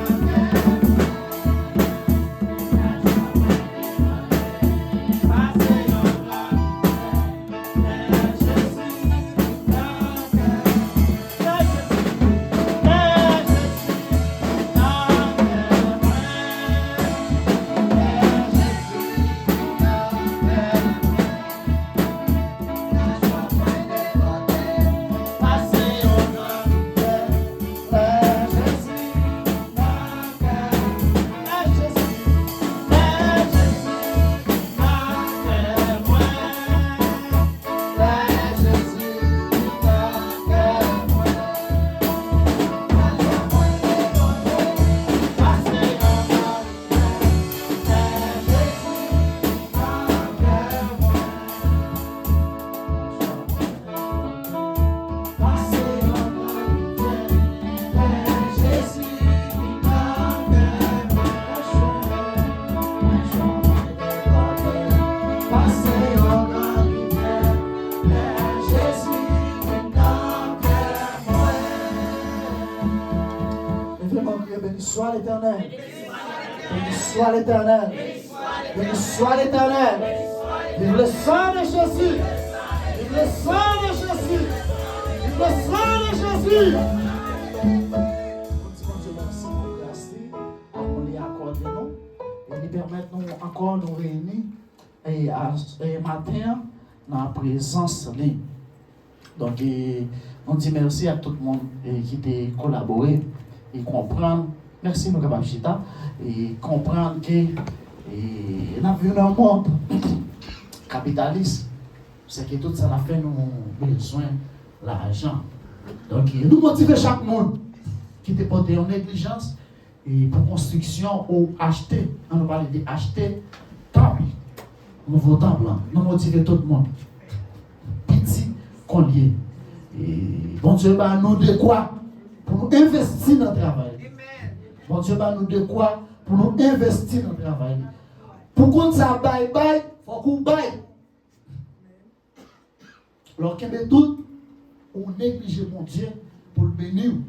li pa dire pou tan. Lè Jezi vin nan kè mwen, lè Jezi vin nan kè mwen, alelouya. Lè Jezi vin nan kè mwen, lè Jezi vin nan kè mwen. Leve men w, kriye, Béni soit l'Éternel. Béni soit l'Éternel. Béni soit l'Éternel. Vive le sang de Jésus. Vive le sang de Jésus. Vive le sang de Jésus. Nou di Bondye mèsi pou gras li, amour li akòde nou, e li pèmèt nou ankò nou reyini e, a, e maten an nan prezans li. Donk, e, nou di mèsi ak tout moun, e, ki te kolabore e konprann. Mèsi, nou kapab chita. E konprann ke, e, n ap viv nan yon mond kapitalis. Se ke tout sa n ap fè, nou bezwen lajan. Donk, e, nou motive chak moun ki te pote yon neglijans, E pou konstriksyon ou achte, an nou pale de achte tanp, nouvo tanp lan. Nou motive tout moun. Piti kon l ye. E Bondye ba nou dekwa pou nou envesti nan travay li. Bondye ba nou dekwa pou nou envesti nan travay li. Pou konn sa bay bay, fòk ou bay. Lè w kenbe tout, ou neglije Bondye pou l beni w.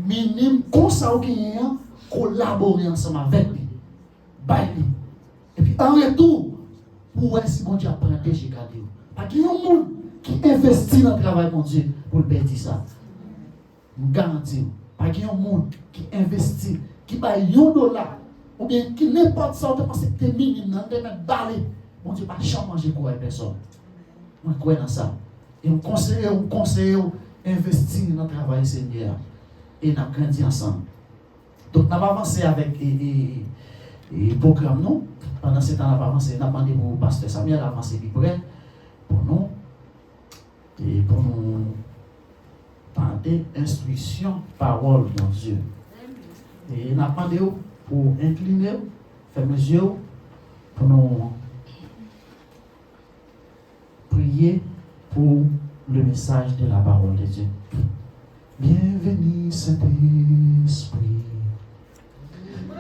Minim, konsa w genyen an, kolabore ansanm avèk li. Bay li. Epi an retou, pou w wè si Bondye ap pran de je gade w. Pa gen yon moun ki envesti nan travay Bondye pou l pèdi sa. M garanti w, pa gen yon moun ki envesti, ki bay yon dola, oubyen ki nenpòt sa w te panse ki te minim nan, li te mèt ba li. Bondye pa janm manje kouray pèsòn. Mwen kwè nan sa. E m konseye w, m konseye w, envesti nan travay Senyè a. E n ap grandi ansanm. Donk, n ap avanse avèk e, e, e, e pwogram nou. Pandan se tan n ap avanse, n ap mande pou pastè Samuel avanse pi pre pou nou. E pou nou tande enstriksyon pawòl Bondye. E n ap mande w pou w enkline w, fèmen zye w, pou nou priye pour le message de la parole de Dieu. Byenveni, Sentespri.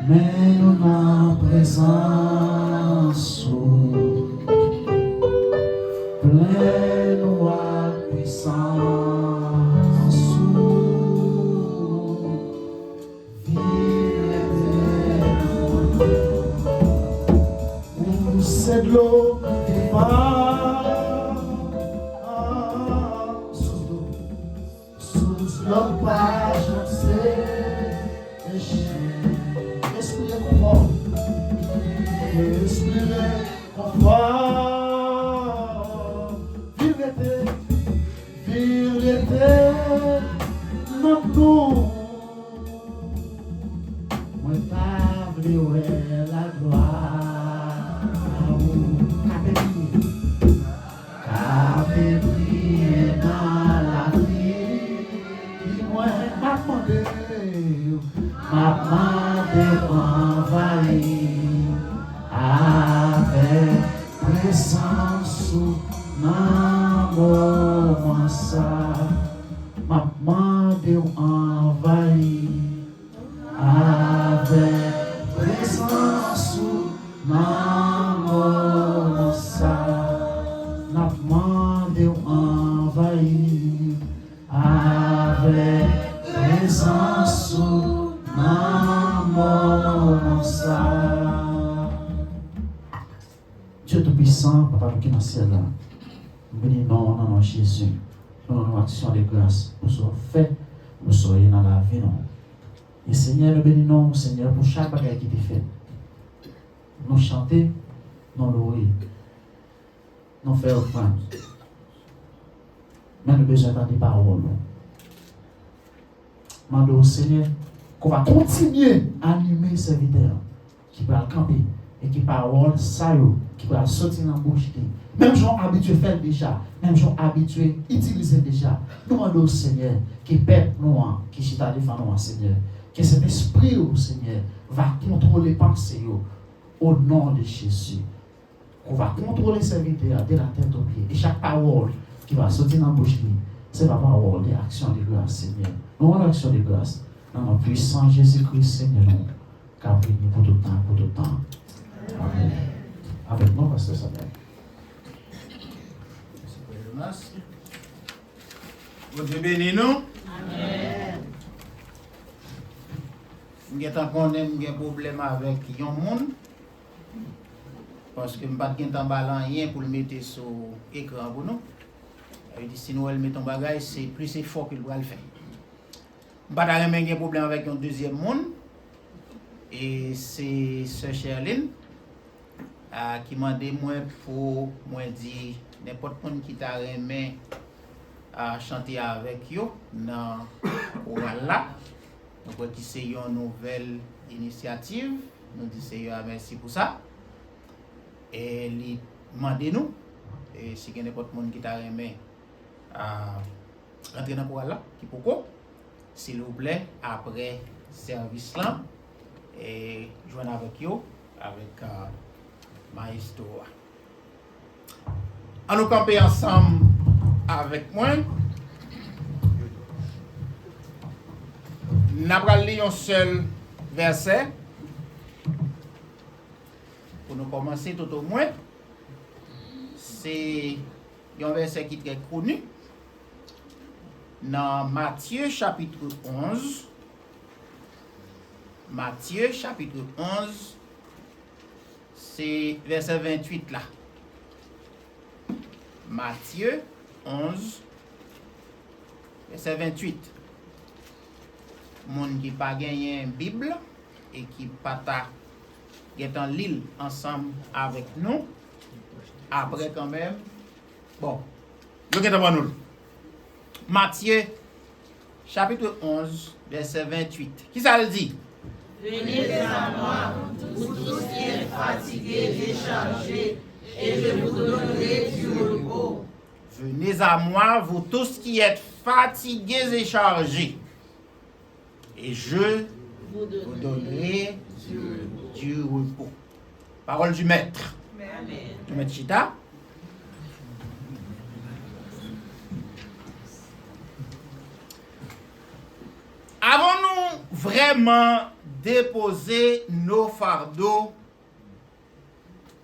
Men nou nan prezans ou. Plen nou ak pwisans ou. Vin rete ou. Se dlo ki pa sous dlo. Sous lòt pa janm seche. Respire konfò. Respire konfò. Vin rete, vin rete nan nou. Mwen pa vle wè laglwa ou. Ka pe priye. Ka pe priye nan lapli. Di mwen, m ap mande w, m ap mande w anvayi avèk prezans ou nan moman sa. M ap mande w anvayi avèk prezans ou nan moman sa. N ap mande w anvayi avèk prezans ou nan moman sa. Dye Toupisan, Papa nou ki nan syèl la, m beni non w nan non Jezi. Nou rann ou aksyon de gras pou sa w fè, pou sa w ye nan lavi nou. E Senyè, nou beni non w, Senyè, pou chak bagay ki te fèt. Nou chante, nou lore, nou fè ofrann. Men nou bezwen tande pawòl ou. Mande w, Senyè, ke w va kontinye anime sèvitè an ki pral kanpe e ke pawòl sa yo ki pral soti nan bouch li, menm jan w abitye fè l deja, menm jan w abitye itilize l deja, nou mande w, Senyè, ke pèp nou an ki chita devan nou an, Senyè, ke Sentespri w, Senyè, va kontwole panse yo, o non de Jezi. Ou va kontwole sèvitè a de la tèt o pye. E chak pawòl ki va soti nan bouch li, se va pawòl de aksyon de gras, Senyè. Nou rann aksyon de gras nan non pwisan Jezi Kris, Senyè nou, k ap vini pou tout tan, pou tout tan. Amèn. Avèk nou, pastè Samuel. Bondye beni nou. Amèn. M gentan konnen m gen pwoblèm avèk yon moun. Paske m pa t gentan ba l anyen pou l mete sou ekran pou nou. Sa vle di, si nou wè l met yon bagay, se plis efò ke l pral fè. M pa ta renmen gen pwoblèm avèk yon dezyèm moun. E se sè Sherline, a, ki mande mwen pou mwen di nenpòt moun ki ta renmen, a, chante avèk yo nan koral la. Nou kwè ki se yon nouvèl inisyativ. Nou di Seyè a mèsi pou sa. E li mande nou, e si gen nenpòt moun ki ta renmen, a, rantre nan koral la, ki poko, silvouplè, apre sèvis lan e jwenn avèk yo, avèk, euh, maestro a. Ann nou kanpe ansanm avèk mwen. N a pral li yon sèl vèsè pou nou kòmanse tout omwen. Se yon vèsè ki trè koni nan Matye chapit onz. Matye chapit onz, se vèsè venntuit la. Matye onz, vèsè venntuit. Moun ki pa genyen Bib e ki pa ta gentan li l ansanm avèk nou, apre kanmenm, bon, yo gentan ban nou l. Matye, chapit onz, vèsè venntuit. Kisa l di? Venez à moi, vous tous qui êtes fatigués et chargés, et je vous donnerai du repos. Venez à moi, vous tous qui êtes fatigués et chargés, et je vous donnerai du repos. Parole du maître. Amen. Nou mèt chita. Avons-nous vraiment déposé nos fardeaux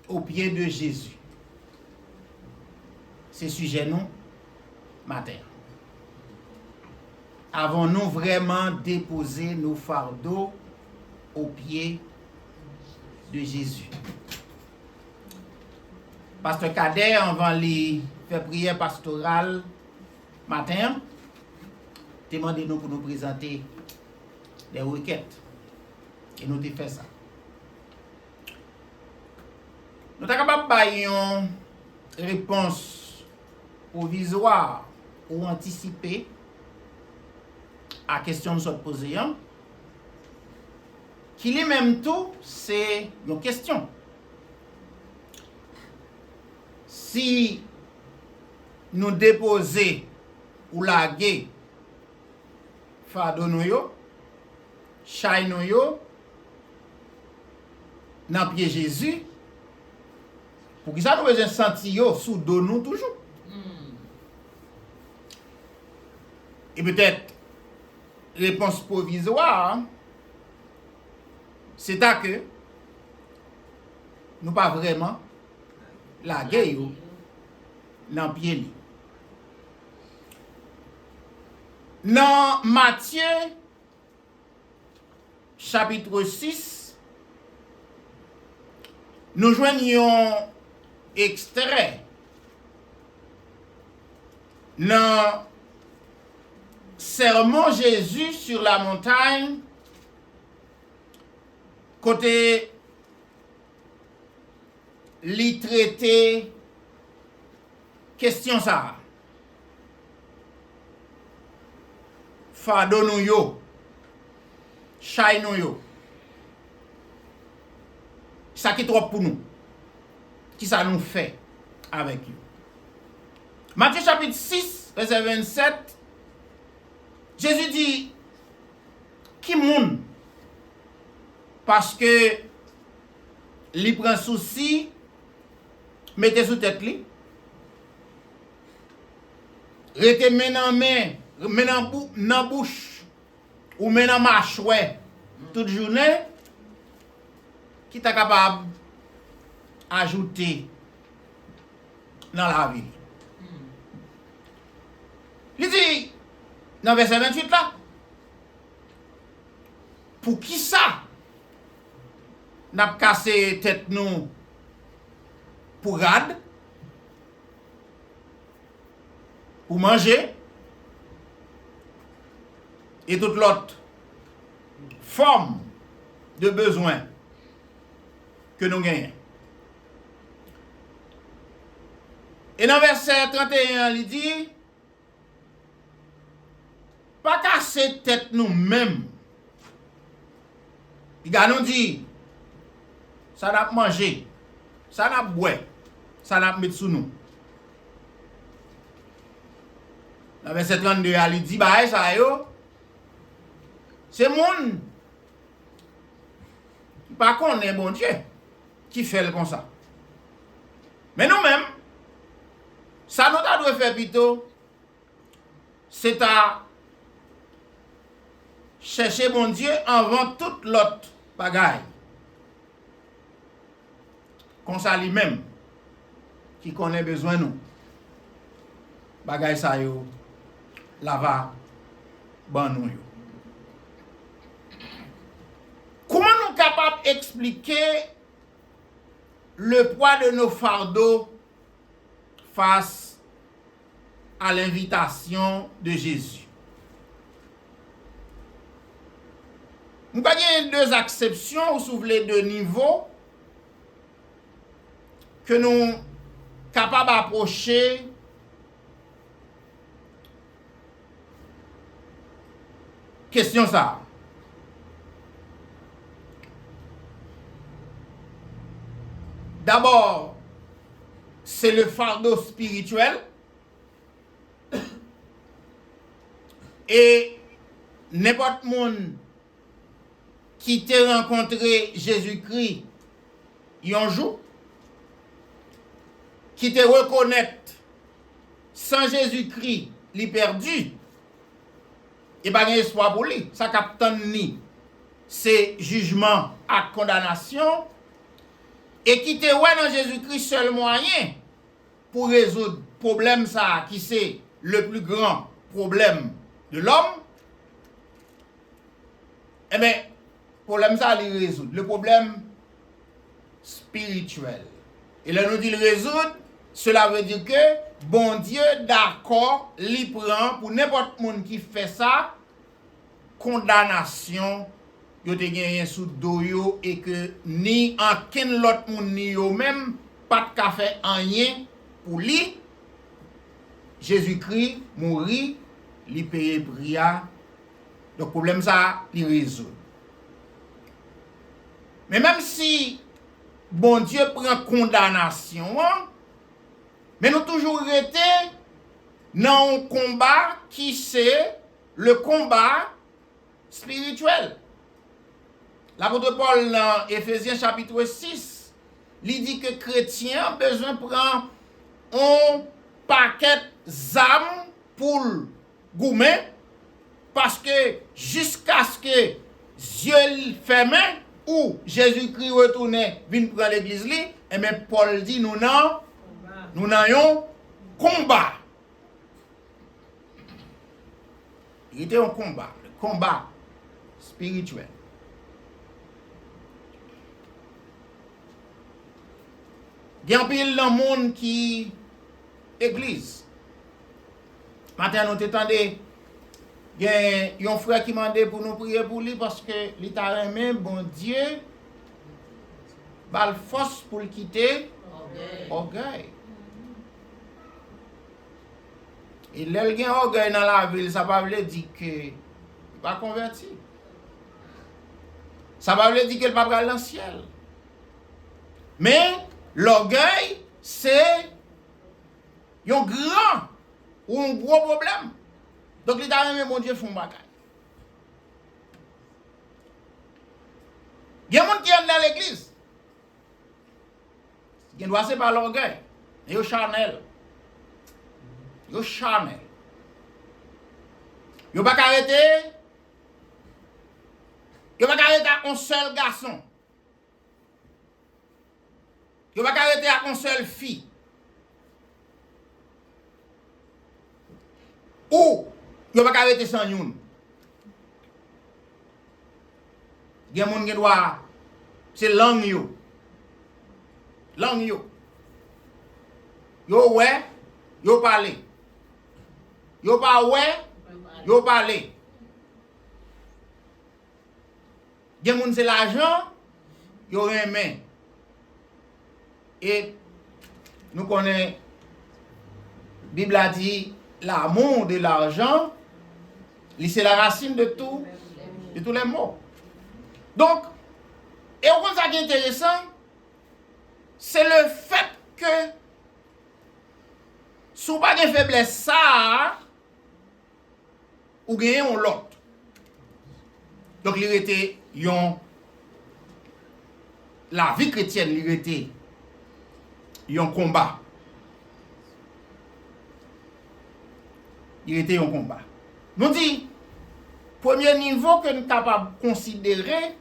aux pieds de Jésus? Se sijè nou maten an. Avons-nous vraiment déposé nos fardeaux aux pieds de Jésus? Pastè Kadè, anvan li fè priyè pastoral maten an, te mande nou pou nou prezante de rekèt. E nou te fè sa. Nou ta kapab bay yon repons pwovizwa ou antisipe a kesyon m sot poze an, ki li menm tou se yon kesyon. Si nou depoze ou lage fado nou yo, chay nou yo nan pye Jezi, poukisa nou bezwen santi yo sou do nou toujou? E petèt, repons pwovizwa a, se ta ke nou pa vrèman lage yo nan pye li. Nan Matye chapit sis, nou jwenn yon ekstrè nan Sermon Jésus sur la montagne, kote li trete kesyon sa a. Fado nou yo, chay nou yo, sa ki twòp pou nou, kisa nou fè avèk yo? Matye chapit sis, vèsè vennsèt, Jezi di, ki moun, paske li pran sousi mete sou tèt li, rete men nan men, men nan bou-, nan bouch, ou men nan machwè tout jounen, ki ta kapab ajoute nan lavi li. Li di nan vèsè ventuit la, poukisa n ap kase tèt nou pou rad, pou manje, e tout lòt fòm de bezwen ke nou genyen? E nan vèsè tranteyen an, li di, pa kase tèt nou menm. Piga nou di, sa n ap manje, sa n ap bwè, sa n ap met sou nou. Nan vèsè trannde a, li di bagay sa yo, se moun pa konnen Bondye ki fè l konsa. Men nou menm, sa nou ta dwe fè pito, se ta chèche Bondye anvan tout lòt bagay. Konsa li menm ki konnen bezwen nou, bagay sa yo l ava ban nou yo. Kouman nou kapab eksplike le poids de nos fardeaux face à l'invitation de Jésus? M kwè gen de aksepsyon, ou si w vle, de nivo ke nou kapab apwoche kesyon sa a. Dabò, se le fardeau spirituel. E nenpòt moun ki te rankontre Jezikri yon jou, ki te rekonèt san Jezikri li pèdi, e pa gen espwa pou li. Sa k ap tann li, se jijman ak kondanasyon, e ki te wè nan Jezikri sèl mwayen pou rezoud pwoblèm sa a ki se le plus grand problème de l'homme, enben, pwoblèm sa a li rezoud. Le problème spirituel. E lè nou di l rezoud, cela veut dire que Bondye dakò li pran pou nenpòt moun ki fè sa, kondanasyon yo te genyen sou do yo e ke ni ankenn lòt moun ni yo menm pa t ka fè anyen pou li. Jezikri mouri, li peye pri a. Donk, pwoblèm sa a, li rezoud. Men menm si Bondye pran kondanasyon an, men nou toujou rete nan yon konba ki se le konba espirityèl. Lapot Pòl nan Efezyen chapit sis, li di ke kretyen an bezwen pran yon pakèt zam pou l goumen, paske jiskaske zye l fèmen ou Jezikri retounen vin pran legliz li, enben Pòl di nou nan, nou nan yon konba. Li te yon konba, konba espirityèl. Gen anpil nan moun ki legliz. Maten an nou te tande gen yon frè ki mande pou nou priye pou li paske li ta renmen Bondye ba l fòs pou l kite ògèy. E lè l gen ògèy nan lavi l, sa pa vle di ke li pa konvèti. Sa pa vle di ke l pa pral nan syèl. Men, lògèy, se yon gran ou yon gwo pwoblèm. Donk, li ta renmen Bondye fè yon bagay. Gen moun ki anndan legliz. Gen dwa se pa lògèy, men yo chanèl. Yo chanèl. Yo pa ka rete, yo pa ka rete ak yon sèl gason. Yo pa ka rete ak yon sèl fi. Ou, yo pa ka rete san youn. Gen moun gen dwa, se lang yo. Lang yo. Yo wè, yo pale. Yo pa wè, yo pale. Gen moun se lajan yo renmen. E nou konnen Bib la di, l'amour de l'argent, li se la racine de tout, de tous les maux. Donk, e w konn sa ki enteresan, se le fèt ke si w pa gen feblès sa a, ou genyen yon lòt. Donk, li rete yon, lavi kretyèn, li rete yon konba. Li rete yon konba. Nou di, premye nivo ke n kapab konsidere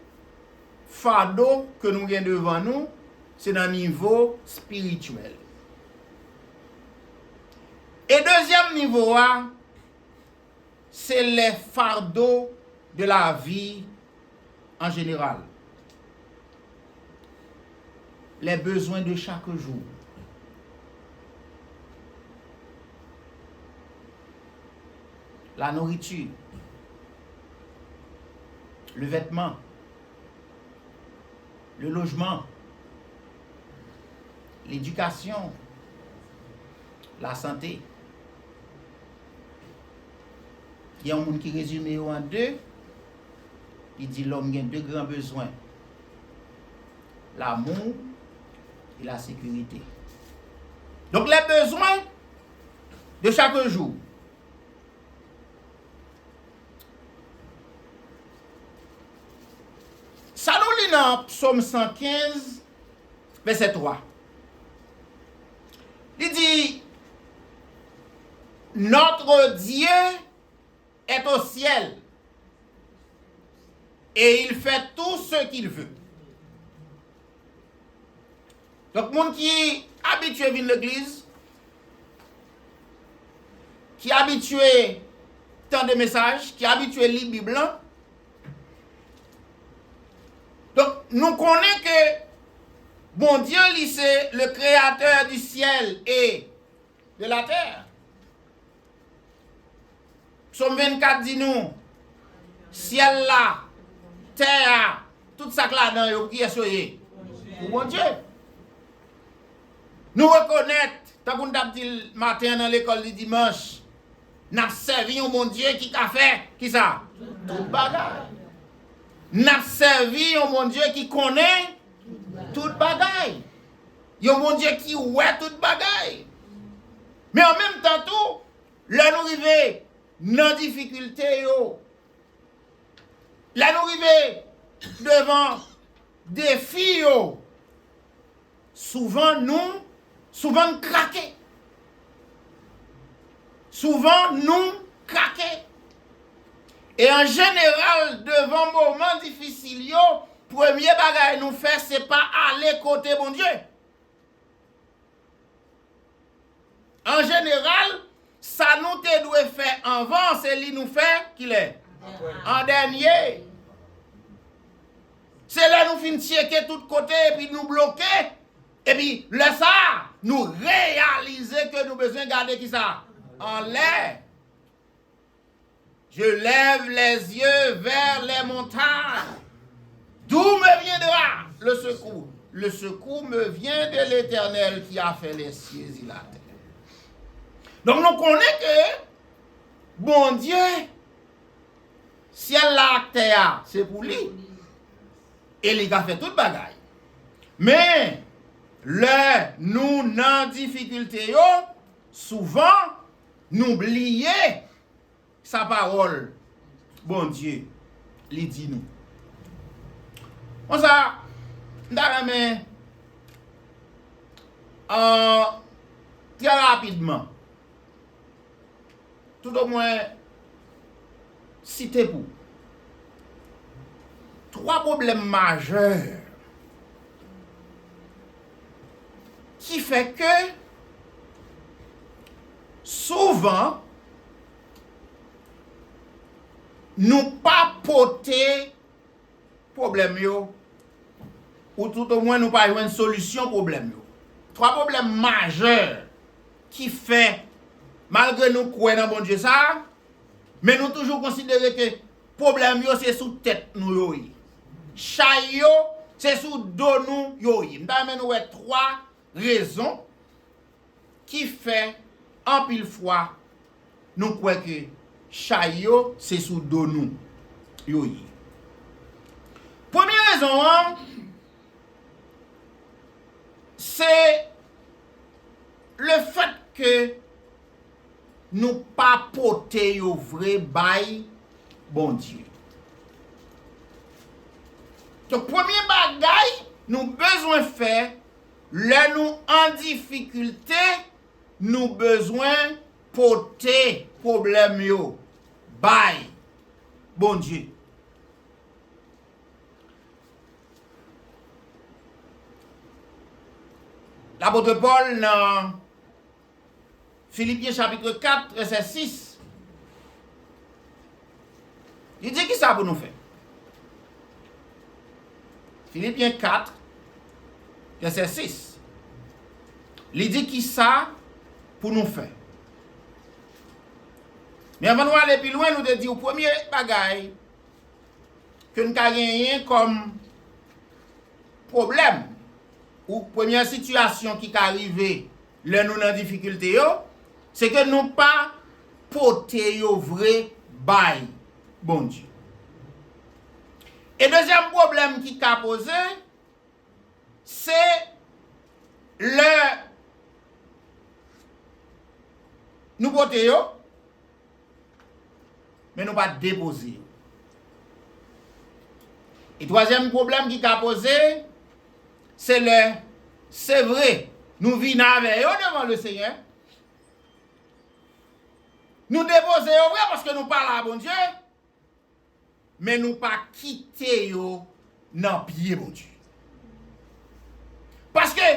fado ke nou gen devan nou, se nan nivo espirityèl. E dezyèm nivo a, c'est les fardeaux de la vie en général. Les besoins de chaque jour. La nourriture, le vêtement, le logement, l'éducation, la santé. Gen yon moun ki rezime yo an de, li di lòm gen de gran bezwen, l'amour et la sécurité. Donc, les besoins de chaque jour. Sa nou li nan Psaume cent quinze, verset trois. Li di, notre Dieu est au ciel et il fait tout ce qu'il veut. Donk, moun ki abitye vin legliz, ki abitye tande mesaj, ki abitye li Bib lan, donk, nou konnen ke Bondye, li se le créateur du ciel et de la terre. Psaume vingt-quatre di nou, syèl la, tè a, tout sa k ladan yo, pou kiyès yo ye? Pou Bondye. Nou rekonèt, tankou n t ap di l maten an nan lekòl di dimanch, n ap sèvi yon Bondye ki ka fè, kisa? Tout bagay. N ap sèvi yon Bondye ki konnen tout bagay. Yon Bondye ki wè tout bagay. Men an menm tan tou, lè nou rive nan difikilte yo, lè nou rive devan defi yo, souvan nou, souvan n krake. Souvan nou krake. E an jeneral, devan moman difisil yo, premye bagay nou fè, se pa ale kote Bondye. An jeneral, sa nou te dwe fè anvan, se li nou fè, kilè? An dènye. Se lè nou fin tcheke tout kote, epi nou bloke, epi lè sa a, nou reyalize ke nou bezwen gade kisa? Anlè. Je lève les yeux vers les montagnes. D'où me viendra le secours? Le secours me vient de l'Éternel qui a fait les cieux et la terre. Donk, nou konnen ke Bondye, syèl la ak tè a, se pou li. E li ka fè tout bagay. Men, lè nou nan difikilte yo, souvan, nou bliye sa pawòl Bondye li di nou. Konsa, m ta renmen, euh, trè rapidman, toutomwen, site pou twa pwoblèm majè ki fè ke souvan nou pa pote pwoblèm yo, ou toutomwen nou pa jwenn solisyon pwoblèm yo. Twa pwoblèm majè ki fè, malgre nou kwè nan Bondye sa a, men nou toujou konsidere ke pwoblèm yo se sou tèt nou yo ye. Chay yo se sou do nou yo ye. M ta renmen nou wè twa rezon ki fè anpil fwa nou kwè ke chay yo se sou do nou yo ye. Premye rezon an, se le fèt ke nou pa pote yo vre bay Bondye. Donk, premye bagay nou bezwen fè lè nou an difikilte, nou bezwen pote pwoblèm yo bay Bondye. Lapot Pòl nan Filipyen chapit kat, vèsè sis, li di kisa pou nou fè. Filipyen kat, vèsè sis, li di kisa pou nou fè. Men anvan nou ale pi lwen, nou te di w premye bagay ke n ka genyen kòm pwoblèm, ou premyè sitiyasyon ki ka rive lè nou nan difikilte yo, se ke nou pa pote yo vre bay Bondye. E dezyèm pwoblèm ki ka poze, se lè nou pote yo, men nou pa depoze yo. E twazyèm pwoblèm ki ka poze, se lè, se vre, nou vin avè yo devan Lesenyè, nou depoze yo vre paske nou pale a Bondye, men nou pa kite yo nan pye Bondye. Paske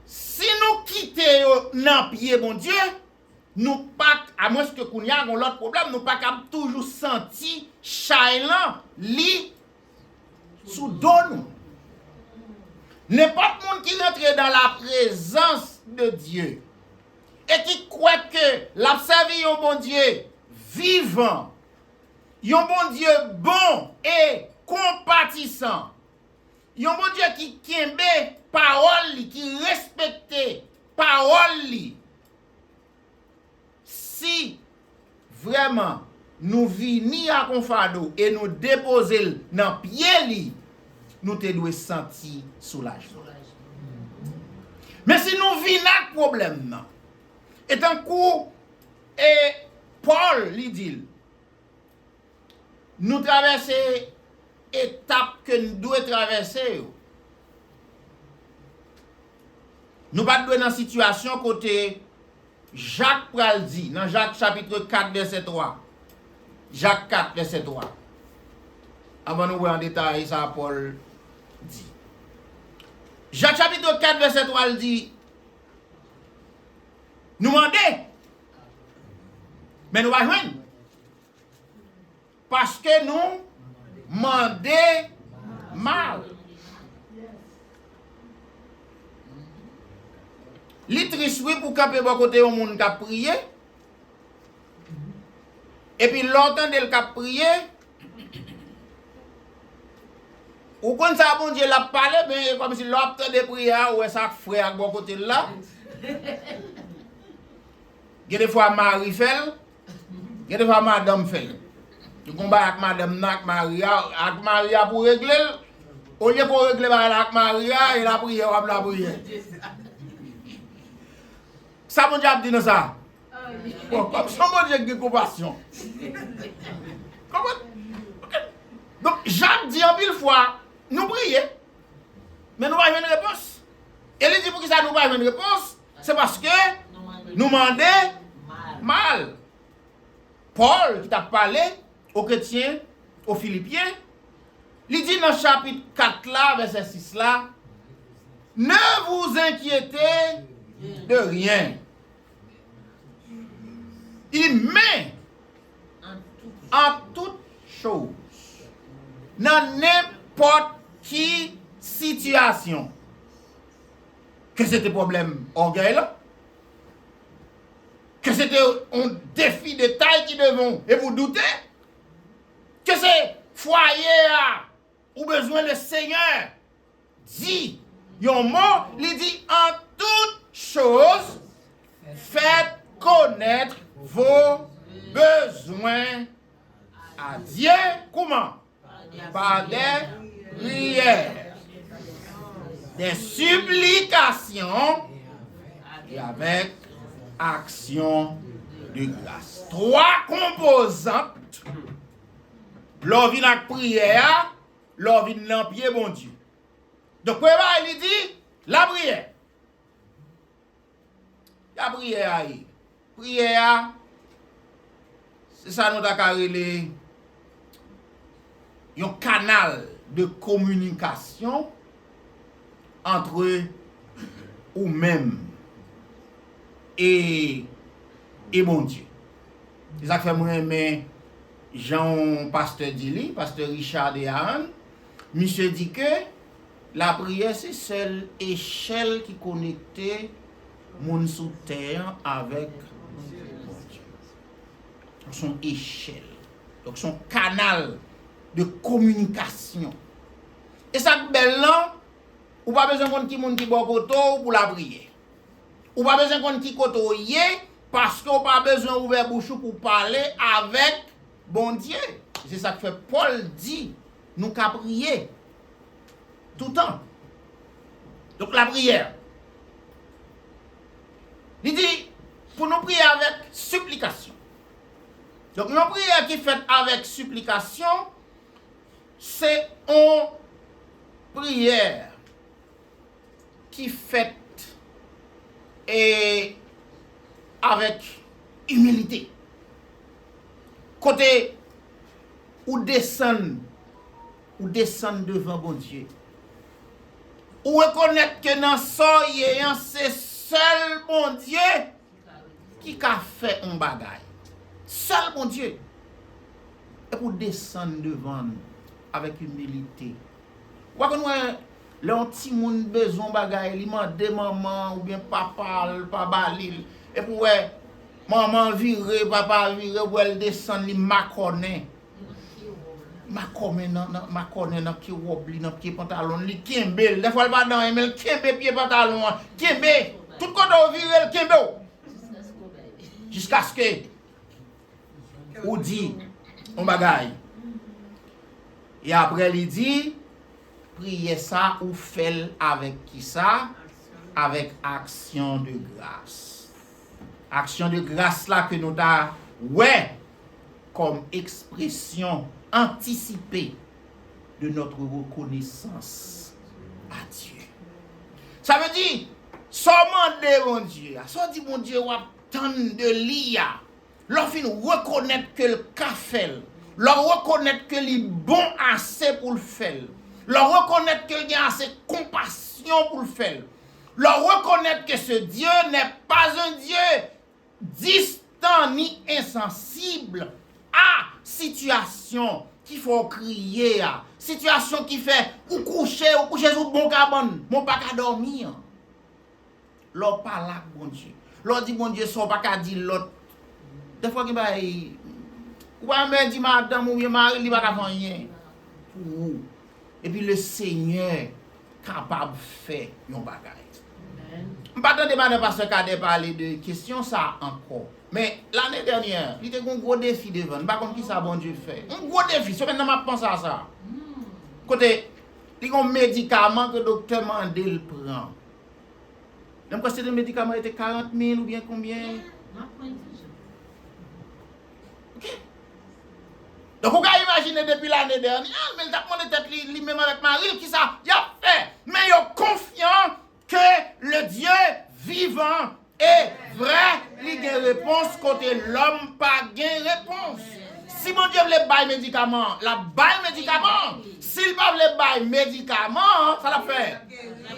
si nou kite yo nan pye Bondye, nou pa, amwenske kounye a gon lòt pwoblèm, nou pa kab toujou santi chay lan li sou do nou. Nenpòt moun ki rantre dans la présence de Dieu e ki kwè ke l ap sèvi yon Bondye vivan, yon Bondye bon e konpatisan, yon Bondye ki kenbe pawòl li, ki respekte pawòl li. Si vrèman nou vini ak yon fado e nou depoze l nan pye li, nou te dwe santi soulajman. Men si nou vin ak pwoblèm nan, e tankou e Pòl li di l, nou travèse etap ke n dwe travèse yo. Nou pa t dwe nan sitiyasyon kote Jak pral di, nan Jak chapit kat vèsè twa, Jak kat vèsè twa, anvan nou wè an detay sa Pòl di. Jak chapit kat vèsè twa, l di, nou mande, men nou pa jwenn. Paske nou mande mal. Li tris wi pou kanpe bò kote yon moun k ap priye. Epi lè w tande l k ap priye, ou konn sa Bondye l ap pale, men e kòmsi lè w ap tande priyè a, ou wè sa frè a k bò kote l la. Gen de fwa mari fè l, gen de fwa madanm fè l. Ou gon bagay ak madanm nan, ak mari a, ak mari a pou w regle l. Olye pou w regle bagay la ak mari a, e lapriyè w ap lapriyè. Sa Bondye ap di nan sa? Bon, kòm se yon Bondye ki gen konpasyon. Konprann? Ok. Donk, Jak di anpil fwa, nou priye, men nou pa jwenn repons. E li di poukisa nou pa jwenn repons? Se paske nou mande mal. Pòl, ki t ap pale o kretyen, o Filipyen, li di nan chapit kat la, vèsè sis la, ne vous inquiétez de rien. Imen, an tout choz, nan nenpòt ki sitiyasyon, ke se te pwoblèm ògèy la, ke se te yon defi de tay ki devan w, epi w doute, ke se fwaye a, ou bezwen le Seigneur di yon mo, li di, en toute chose, faites connaître vos besoins à Dieu. Kouman? Par des prières, des supplications et avec action de grâce. Twa konpozant, lè w vin ak priyè a, lè w vin nan pye Bondye. Donk, premye bagay li di, lapriyè. Lapriyè a ye. Priyè a, se sa nou ta ka rele yon kanal de kominikasyon antre ou menm e, e Bondye. Se sa k fè mwen renmen jan yon pastè di li, pastè Richard Aaron, misye di ke lapriyè se sèl echèl ki konekte moun sou tè an avèk Bondye. Donk, se yon echèl. Donk, se yon kanal de kominikasyon. E sa k bèl lan, ou pa bezwen konn ki moun ki bò kote w pou lapriyè. Ou pa bezwen konn ki kote w ye, paske w pa bezwen ouvè bouch ou pou pale avèk Bondye. Se sa k fè Pòl di, nou ka priye toutan. Donk, lapriyè. Li di, pou nou priye avèk siplikasyon. Donk, yon priyè ki fèt avèk siplikasyon, se yon priyè ki fèt e avèk imilite. Kote ou desann, ou desann devan Bondye. Ou rekonèt ke nan sa w ye an, se sèl Bondye ki ka fè yon bagay. Sèl Bondye. Epi w desann devan l avèk imilite. Ou pa konn wè, lè yon timoun bezwen yon bagay, li mande manman oubyen papa l pa ba li l. Epi w wè, manman vire, papa vire, ou wè l desann, li makònen. Makònen nan, nan, makònen nan pye wòb li, nan pye pantalon li, li kenbe l. Dèfwa l pa nan anyen, men l kenbe pye pantalon an. Kenbe! Tout kote w vire, l kenbe w. Jiskaske ou di yon bagay. E apre li di, priyè sa ou fè l avèk kisa? Avèk aksyon de gras. Aksyon de gras la ke nou ta wè kòm ekspresyon antisipe de notre reconnaissance à Dieu. Sa vle di, sa w mande Bondye a, sa w di Bondye w ap tann de li a, lè w fin rekonèt ke l ka fè l, lè w rekonèt ke li bon ase pou l fè l, lè w rekonèt ke l gen ase konpasyon pou l fè l, lè w rekonèt ke ce Dieu n'est pas un Dieu distant ni insensible à sitiyasyon ki fè w kriye a, sitiyasyon ki fè ou kouche, ou kouche sou bon kabann, men w pa ka dòmi an. Lè w pale ak Bondye. Lè w di Bondye sa w pa ka di lòt. Dèfwa gen bagay, ou pa menm di madanm ou byen mari, li pa ka fè anyen pou ou. Epi le Senyè kapab fè yon bagay. M pa tande madan pastè Cadet pale de kesyon sa ankò. Men, lane dènyè, li te gen yon gwo defi devan l. M pa konn kisa Bondye fè. Yon gwo defi, semèn nan m ap panse a sa. Kote, li gen yon medikaman ke doktè mande l pran. Lè m kwè se te medikaman, e te karant mil oubyen konbyen. Ok. Donk, ou ka imajine depi lane dènyè, men l t ap mande tèt li, li menm avèk mari l, kisa y ap fè. Men yo konfyan ke le Dieu vivant e vrè, li gen repons kote lòm pa gen repons. Si Bondye vle bay medikaman an, l ap bay medikaman an. Si l pa vle bay medikaman an, sa l ap fè?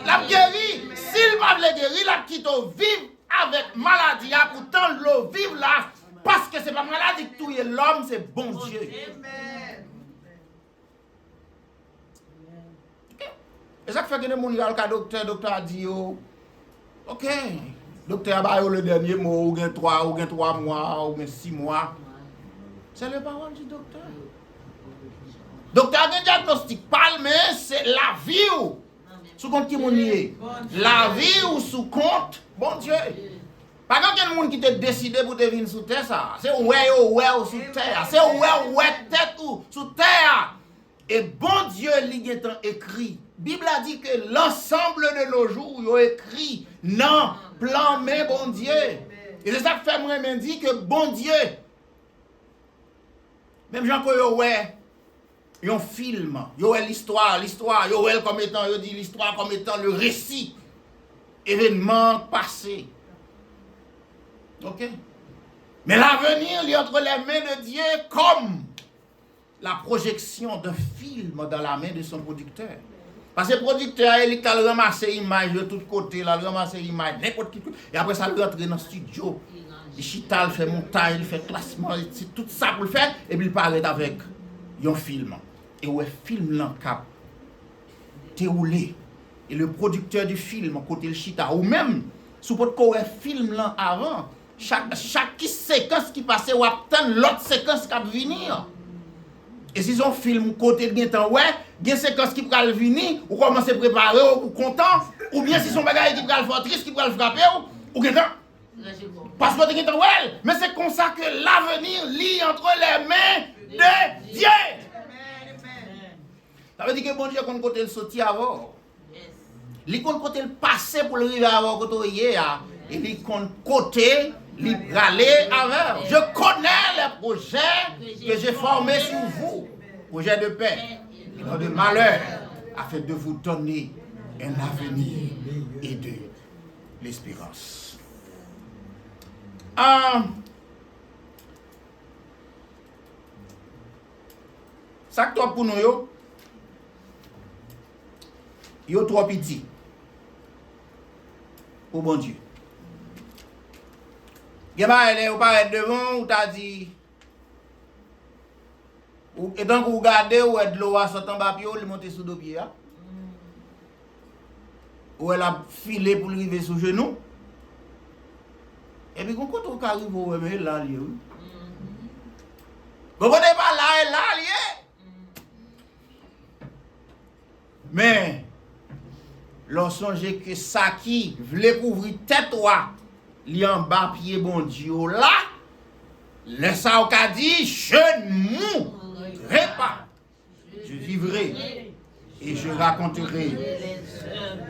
L ap geri. Si l pa vle geri, l ap kite w viv avèk maladi a pou tan l vle w viv la, paske se pa maladi k touye lòm, se Bondye. E sa k fè gen de moun y al ka doktè, doktè a di yo, ok, doktè a ba yo le dènye mo, ou gen twa, ou gen twa mwa, ou gen sis mwa. C'est la parole du docteur. Doktè a gen dyagnostik pa l, men se lavi w sou kont ki moun li ye. Lavi w sou kont Bondye. Pa gen okenn moun ki te deside pou te vin sou tè sa a. Se wè yo wè w sou tè a. Se wè w wè tèt ou sou tè a. E Bondye li gentan ekri. Bib la di ke l'ensemble de nos jours yo ekri nan plan men Bondye. E se sa k fè m renmen di ke Bondye, menm jan ke yo wè yon film, yo wè listwa, listwa, yo wè l kòm etan, yo di listwa kòm etan le récit, evènman pase. Ok? Men l'avenir, li entre les mains de Dieu comme la projection d'un film dans la main de son producteur. Paske pwodiktè a, e li k al ranmase imaj yo tout kote, l al ranmase imaj nenpòt ki kote, e apre sa, l rantre nan estidyo, li chita, l fè montaj, li fè klasman, li fè tout sa pou l fè, epi l parèt avèk yon film. E w wè film lan k ap dewoule. E le producteur du film, kote l chita, ou menm, si w potko wè film lan avan, chak, chak ki sekans ki pase, w ap tann lòt sekans k ap vini an. E si se yon film kote l gentan wè, gen sekans ki pral vini, ou kòmanse prepare w, ou kontan, oubyen si se yon bagay ki pral fè w tris, ki pral frape w, ou gentan, paske w te gentan wè l. Men se konsa ke l'avenir li entre les mains de Dieu. Sa vle di ke Bondye konn kote l soti avè w. Li konn kote l pase pou l rive avè w kote w ye a. E li konn kote li prale avè w. Je connais les projets que j'ai formés sur vous, projets de paix et non de malheur, afin de vous donner un avenir et de l'espérance. Ah, sa k twòp pou nou yo, yo twò piti pou Bondye. Gen bagay lè yo parèt devan w, ou ta di, ou, e tankou w gade, ou wè dlo a sot anba pye w, li monte sou do pye a. Ou wè l ap file pou l rive sou jenou. Epi gon kote ou ka rive, ou wè, men e la l ye, wi. Gon kote pa la, e la l ye. Men, lè w sonje ke sa ki vle kouvri tèt ou a, li anba pye Bondye w la, lè sa a ou ka di, je ne mourrai pas. Je vivrai et je raconterai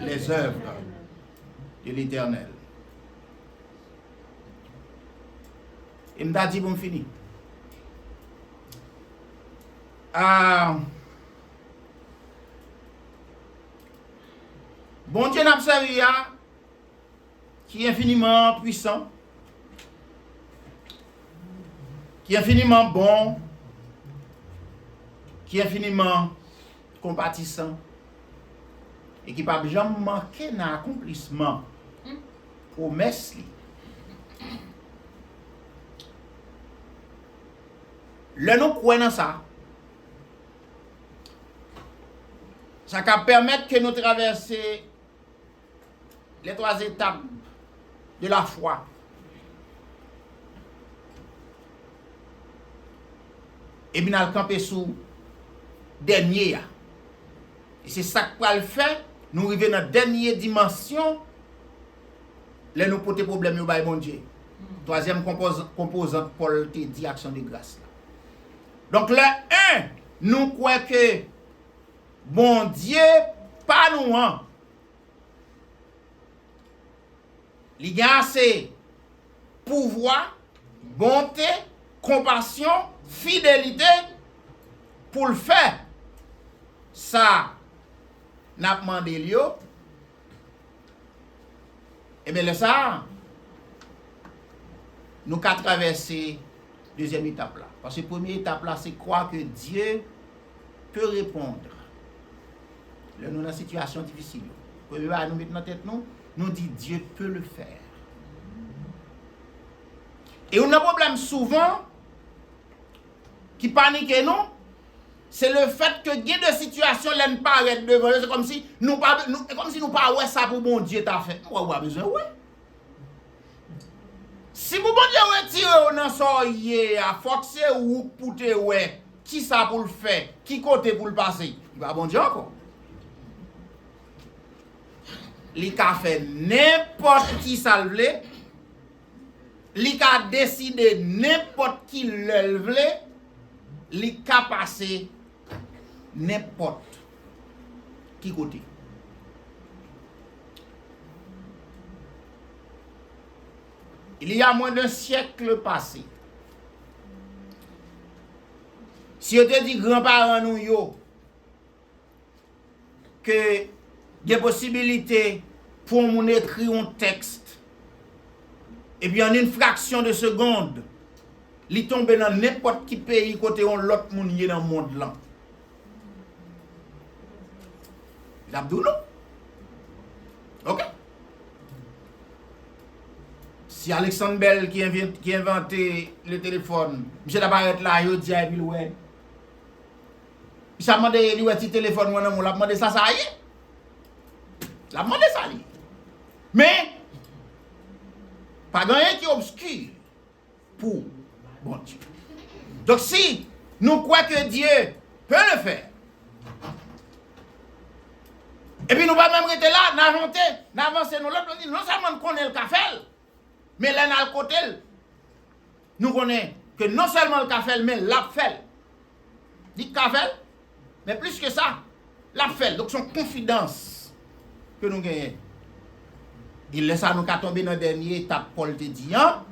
les œuvres de l'Éternel. E m ta di pou m fini. Ah, Bondye n ap sèvi a, ki enfiniman pwisan, ki enfiniman bon, ki enfiniman konpatisan, e ki p ap janm manke nan akonplisman pwomès li. Lè nou kwè nan sa, sa ka pèmèt ke nou travèse les trois étapes de la foi. Epi n al kanpe sou dènye a. E se sa k pral fè nou rive nan dènye dimansyon lè nou pote pwoblèm yo bay Bondye. Twazyèm konpoz-, konpozant Pòl te di aksyon de gras la. Donk, lè, en, nou kwè ke Bondye pa nou an, li gen ase pouvwa, bonte, konpasyon, fidelite pou l fè sa n ap mande l yo. Ebyen, lè sa a, nou ka travèse dezyèm etap la. Paske premye etap la, se croire que Dieu peut répondre. Lè nou nan sitiyasyon difisil yo, premye bagay nou met nan tèt nou, nou di, Dieu peut le faire. E youn nan pwoblèm souvan ki panike nou, se le fèt ke gen de sitiyasyon lè n parèt devan yo, se kòmsi nou pa, nou, se kòmsi nou pa wè sa pou Bondye ta fè. M wè ou pa bezwen wè. Si pou Bondye retire w nan sa w ye a, fòk se ou k pou te wè kisa pou l fè, ki kote pou l pase. Li pa Bondye ankò. Li ka fè nenpòt kisa l vle. Li ka deside nenpòt ki lè l vle. Li ka pase nenpòt ki kote. Il y a moins d'un siècle passé, Si yo te di granparan nou yo ke gen posibilite pou yon moun ekri yon tèks, epi an yon fraksyon de segonn, li tonbe nan nenpòt ki peyi kote yon lòt moun ye nan mond lan, m t ap di w non. Ok? Si Alexander Bell ki envent-, ki envante le téléphone, misye ta parèt la, yo di a epi l wè. Misye ap mande, li wè ti telefòn mwen nan men w, l ap mande sa sa ye. L ap mande sa li ye. Men, pa gen anyen ki obski pou Bondye. Donk, si nou kwè ke Dye pe le fè, epi nou pa menm rete la, n avanse, n avanse, nou lòt, nou di, non sèlman n konnen l ka fè l, men lè n al kote l, nou konnen ke non sèlman l ka fè l, men l ap fè l. Li ka fè l, men plis ke sa, l ap fè l. Donk, se yon konfidans ke nou genyen. E lè sa, nou ka tonbe nan dènye etap Pòl te di an,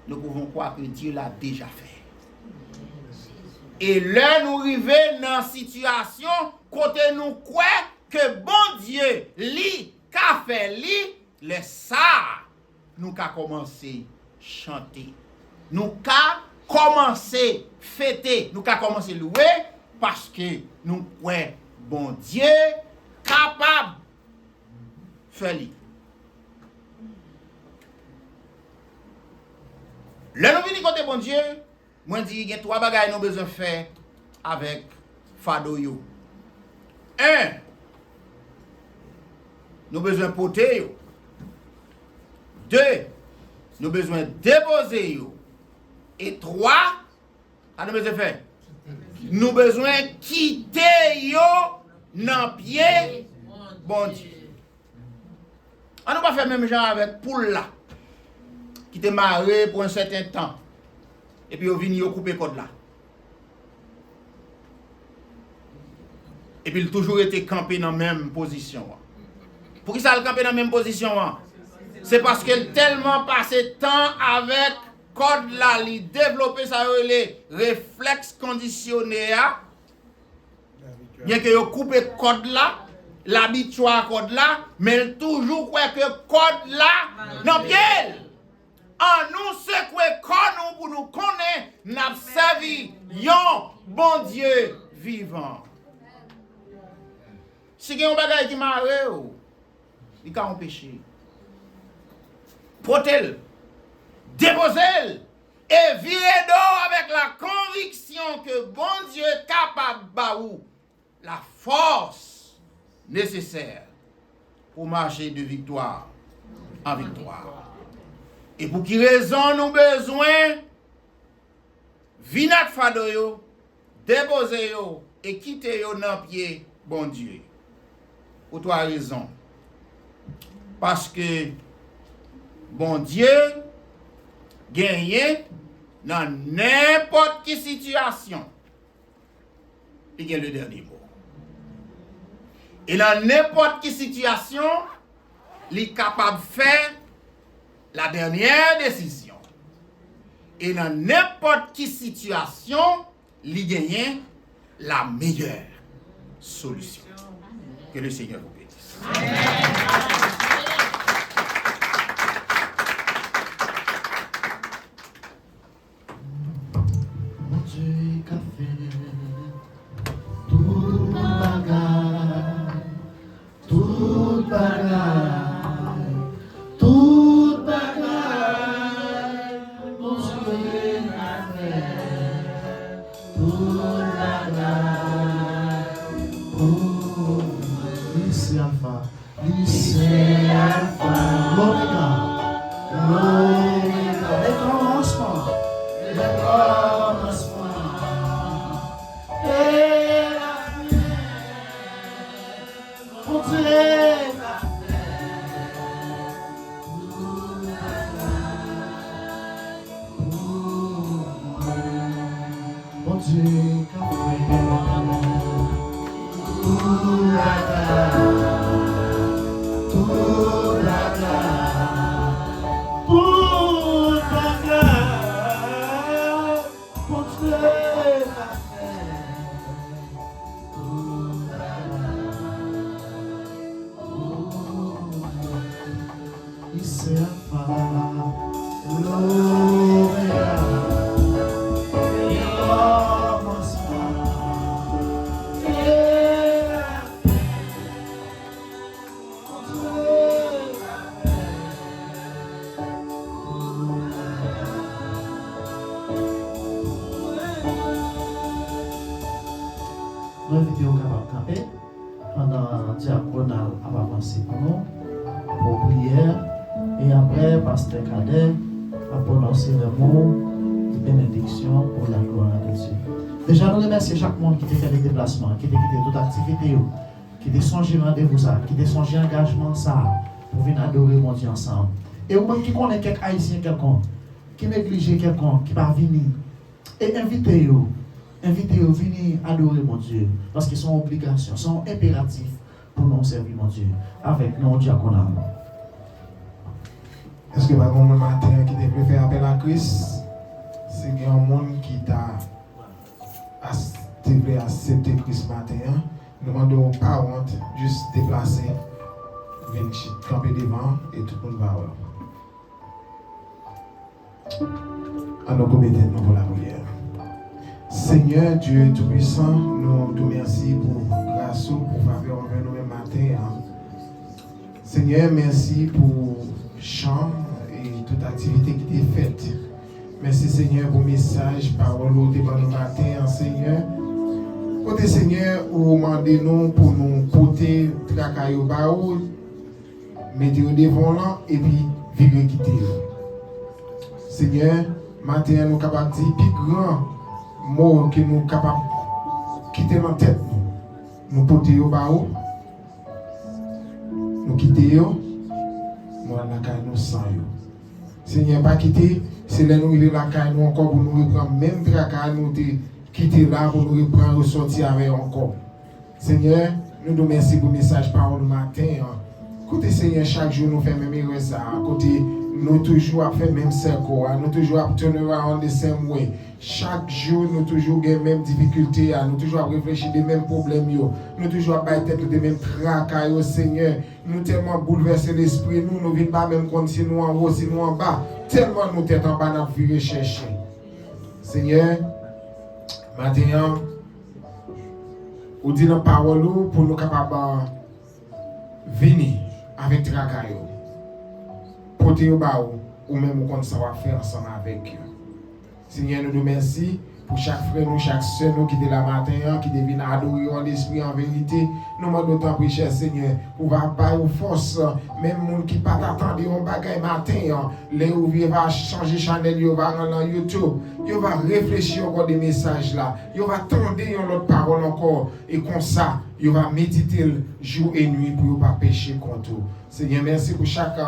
nous pouvons croire que Dieu l'a déjà fait. E lè nou rive nan sitiyasyon kote nou kwè ke Bondye, li, ka fè li, lè sa a, nou ka kòmanse chante. Nou ka kòmanse fete. Nou ka kòmanse lwe paske nou kwè Bondye kapab fè li. Lè nou vini kote Bondye, mwen di, gen twa bagay nou bezwen fè avèk fado yo. En, nou bezwen pote yo. De, nou bezwen depoze yo. E twa, sa nou bezwen fè? Nou bezwen kite yo nan pye Bondye. An nou pa fè menm jan avèk poul la, ki te mare pou yon sèten tan, epi yo vini, yo koupe kòd la. Epi l toujou rete kanpe nan menm pozisyon an. Poukisa l kanpe nan menm pozisyon an? Se paske l tèlman pase tan avèk kòd la, li devlope sa yo rele reflèks kondisyone a. Byenke yo koupe kòd la, l abitye a kòd la, men l toujou kwè ke kòd la nan pye l. An nou sekwe kò nou pou nou konnen n ap sèvi yon Bondye vivan. Si gen yon bagay ki mare w, li ka yon peche. Pote l, depoze l, e vire do avèk la konviksyon ke Bondye kapab ba ou la fòs nesesè pou mache de viktwa an viktwa. E pou ki rezon nou bezwen vin ak fado yo, depoze yo e kite yo nan pye Bondye? Pou twa rezon. Paske Bondye genyen nan nenpòt ki sitiyasyon. Li gen le dènye mo. E nan nenpòt ki sitiyasyon, li kapab fè la dènyè desizyon. E nan nenpòt ki sitiyasyon, li genyen la meilleure solution. Que le Seigneur vous bénisse. Bondye ka fè tout bagay, tout bagay, tout bagay. Bondye ka fè tout bagay pou mwen. Li se Alfa. Li se Alfa, Omega, Omega, le kòmansman, le kòmansman, e la fen. Bondye ka fè tout bagay. Bondye ka fè tout bagay, tout bagay, tout bagay. Alfa, Omega, kòmansman e lafen. Mwen envite w kapab kanpe pandan dyakon Ronald ap avanse pou nou, pou priyè, e apre, pastè Kadè ap pwononse lè mo de benediksyon pou la gloire de Dieu. Deja, nou remèsye chak moun ki te fè de deplasman, ki te kite tout aktivite yo, ki te sonje randevou sa, ki te sonje angajman sa, pou vin adore Bondye ansanm. E ou menm ki konnen kèk Ayisyen kèlkonk, ki neglije kèlkonk, ki pa vini, e envite yo, envite yo vini adore Bondye, paske se yon obligasyon, se yon enperatif pou nou sèvi Bondye avèk non dyakon Ronald. Èske pa gen yon moun maten an ki te vle fè apèl a Kris? Si gen yon moun ki ta as-, te vle aksepte Kris maten an, nou mande w pa wont, jis deplase, vin chit, kanpe devan, e tout moun va wè w. Ann nou koube tèt nou pou lapriyè. Senyè, Dye Toupisan, nou di w mèsi pou gras ou, pou favè ou anvè nou menm maten an. Senyè, mèsi pou chan e tout aktivite ki te fèt. Mèsi, Senyè, pou mesaj, pawòl ou te ban nou maten an, Senyè. Kote, Senyè, ou mande nou pou nou pote traka yo ba ou, mete yo devan w lan, epi vire kite yo. Senyè, maten an, nou kapab di pi gran mo ke nou kapab kite nan tèt nou. Nou pote yo ba ou, nou kite yo, nou al lakay nou san yo. Senyè, pa kite, se lè nou rive lakay nou ankò pou nou reprann menm traka nou te kite la, pou nou reprann yo sòti avè yo ankò. Senyè, nou di w mèsi pou mesaj pawòl ou maten an. Kote, Senyè, chak jou nou fè menm erè sa a, kote nou toujou ap fè menm sèkò a, nou toujou ap turn around the same way. Chak jou, nou toujou gen menm difikilte a, nou toujou ap reflechi de menm pwoblèm yo, nou toujou ap bay tèt nou de menm traka yo, Senyè. Nou tèlman boulvèse lespri nou, nou vin pa menm konn si nou anwo, si nou anba. Tèlman nou tèt anba, n ap vire chèche. Senyè, maten an, ou di nan pawòl ou pou nou kapab, ah, vini avèk traka yo. Pote yo ba ou, ou menm ou konn sa w ap fè ansanm avèk yo. Senyè, nou di w mèsi pou chak frè nou, chak sè nou ki te la maten an, ki te vin adore w an lespri, an verite. Nou mande w tanpri, chè Senyè, pou w va bay yo fòs, menm moun ki pa ta tande yon bagay maten an, lè yo vin va chanje chanèl yo, va rann nan YouTube, yo va reflechi ankò de mesaj la, yo va tande yon lòt pawòl ankò, e konsa, yo va medite l jou e nwi pou yo pa peche kont ou. Senyè, mèsi pou chak,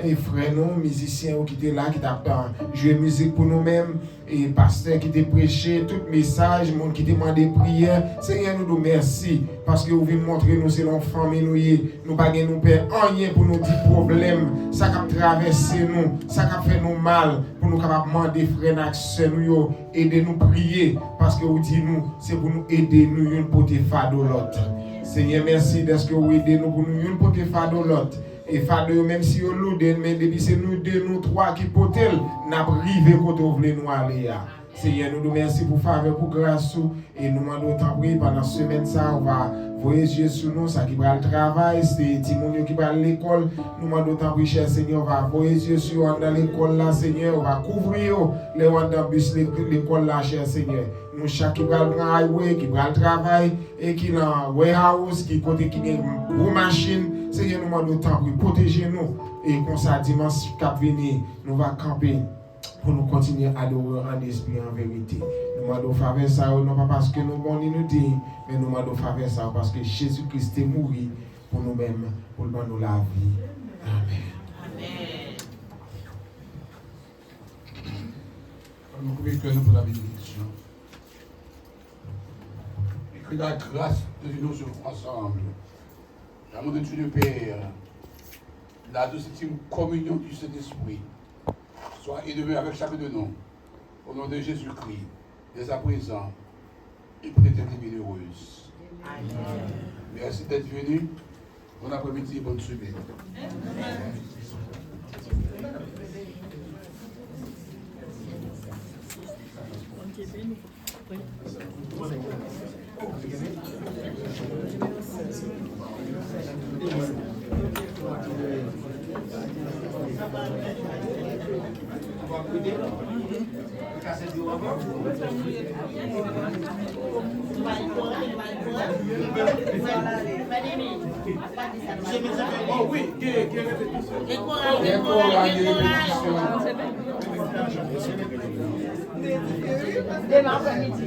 eh, frè nou, mizisyen ou ki te la, ki t ap, eh, jwe mizik pou nou menm, e pastè ki te preche, tout mesaj, moun ki te mande priyè. Senyè, nou di w mèsi, paske ou vin montre nou se yon fanmi nou ye. Nou pa gen nou pè anyen pou nou di pwoblèm, sa k ap travèse nou, sa k ap fè nou mal, pou nou kapab mande frè n ak sè nou yo, ede nou priye, paske ou di nou, se pou nou ede nou youn pote fado lòt. Senyè, mèsi dèske ou ede nou pou nou youn pote fado lòt. E fado yo, menm si yo louden, men depi se nou de, nou twa ki pote l, n ap rive kote w vle nou ale a. Senyè, nou di w mèsi pou favè, pou gras ou, e nou mande w tanpri, pandan semèn sa a, ou va voye zye sou nou, sa ki pral travay, se timoun yo ki pral lekòl, nou mande w tanpri, chè Senyè, ou va voye zye sou yo anndan lekòl la, Senyè, ou va kouvri yo, lè yo anndan bis le-, lekòl la, chè Senyè. Nou chak ki pral pran highway, ki pral travay, e ki nan warehouse, ki kote ki gen gwo machin, Senyè, nou mande w tanpri, pwoteje nou. E konsa, dimanch k ap vini, nou va kanpe pou nou kontinye adore w an espri, an verite. Nou mande w favè sa yo, non pa paske nou bon ni nou diy, men nou mande w favè sa yo paske Jezi Kris te mouri pou nou menm, pou l ban nou lavi. Amèn. Amèn. Ann nou koupe kè nou pou la benediksyon. Et que la grâce de Dieu nous ensemble. L'amour de Dieu le Père, la douce et intime communion du Saint-Esprit soit et demeure avec chacun de nous, au nom de Jésus-Christ, dès à présent et pour l'éternité bienheureuse. Amen. Merci d'être venu. Bon après-midi et bonne semaine. Gen koral, gen koral, gen koral. Demen aprèmidi.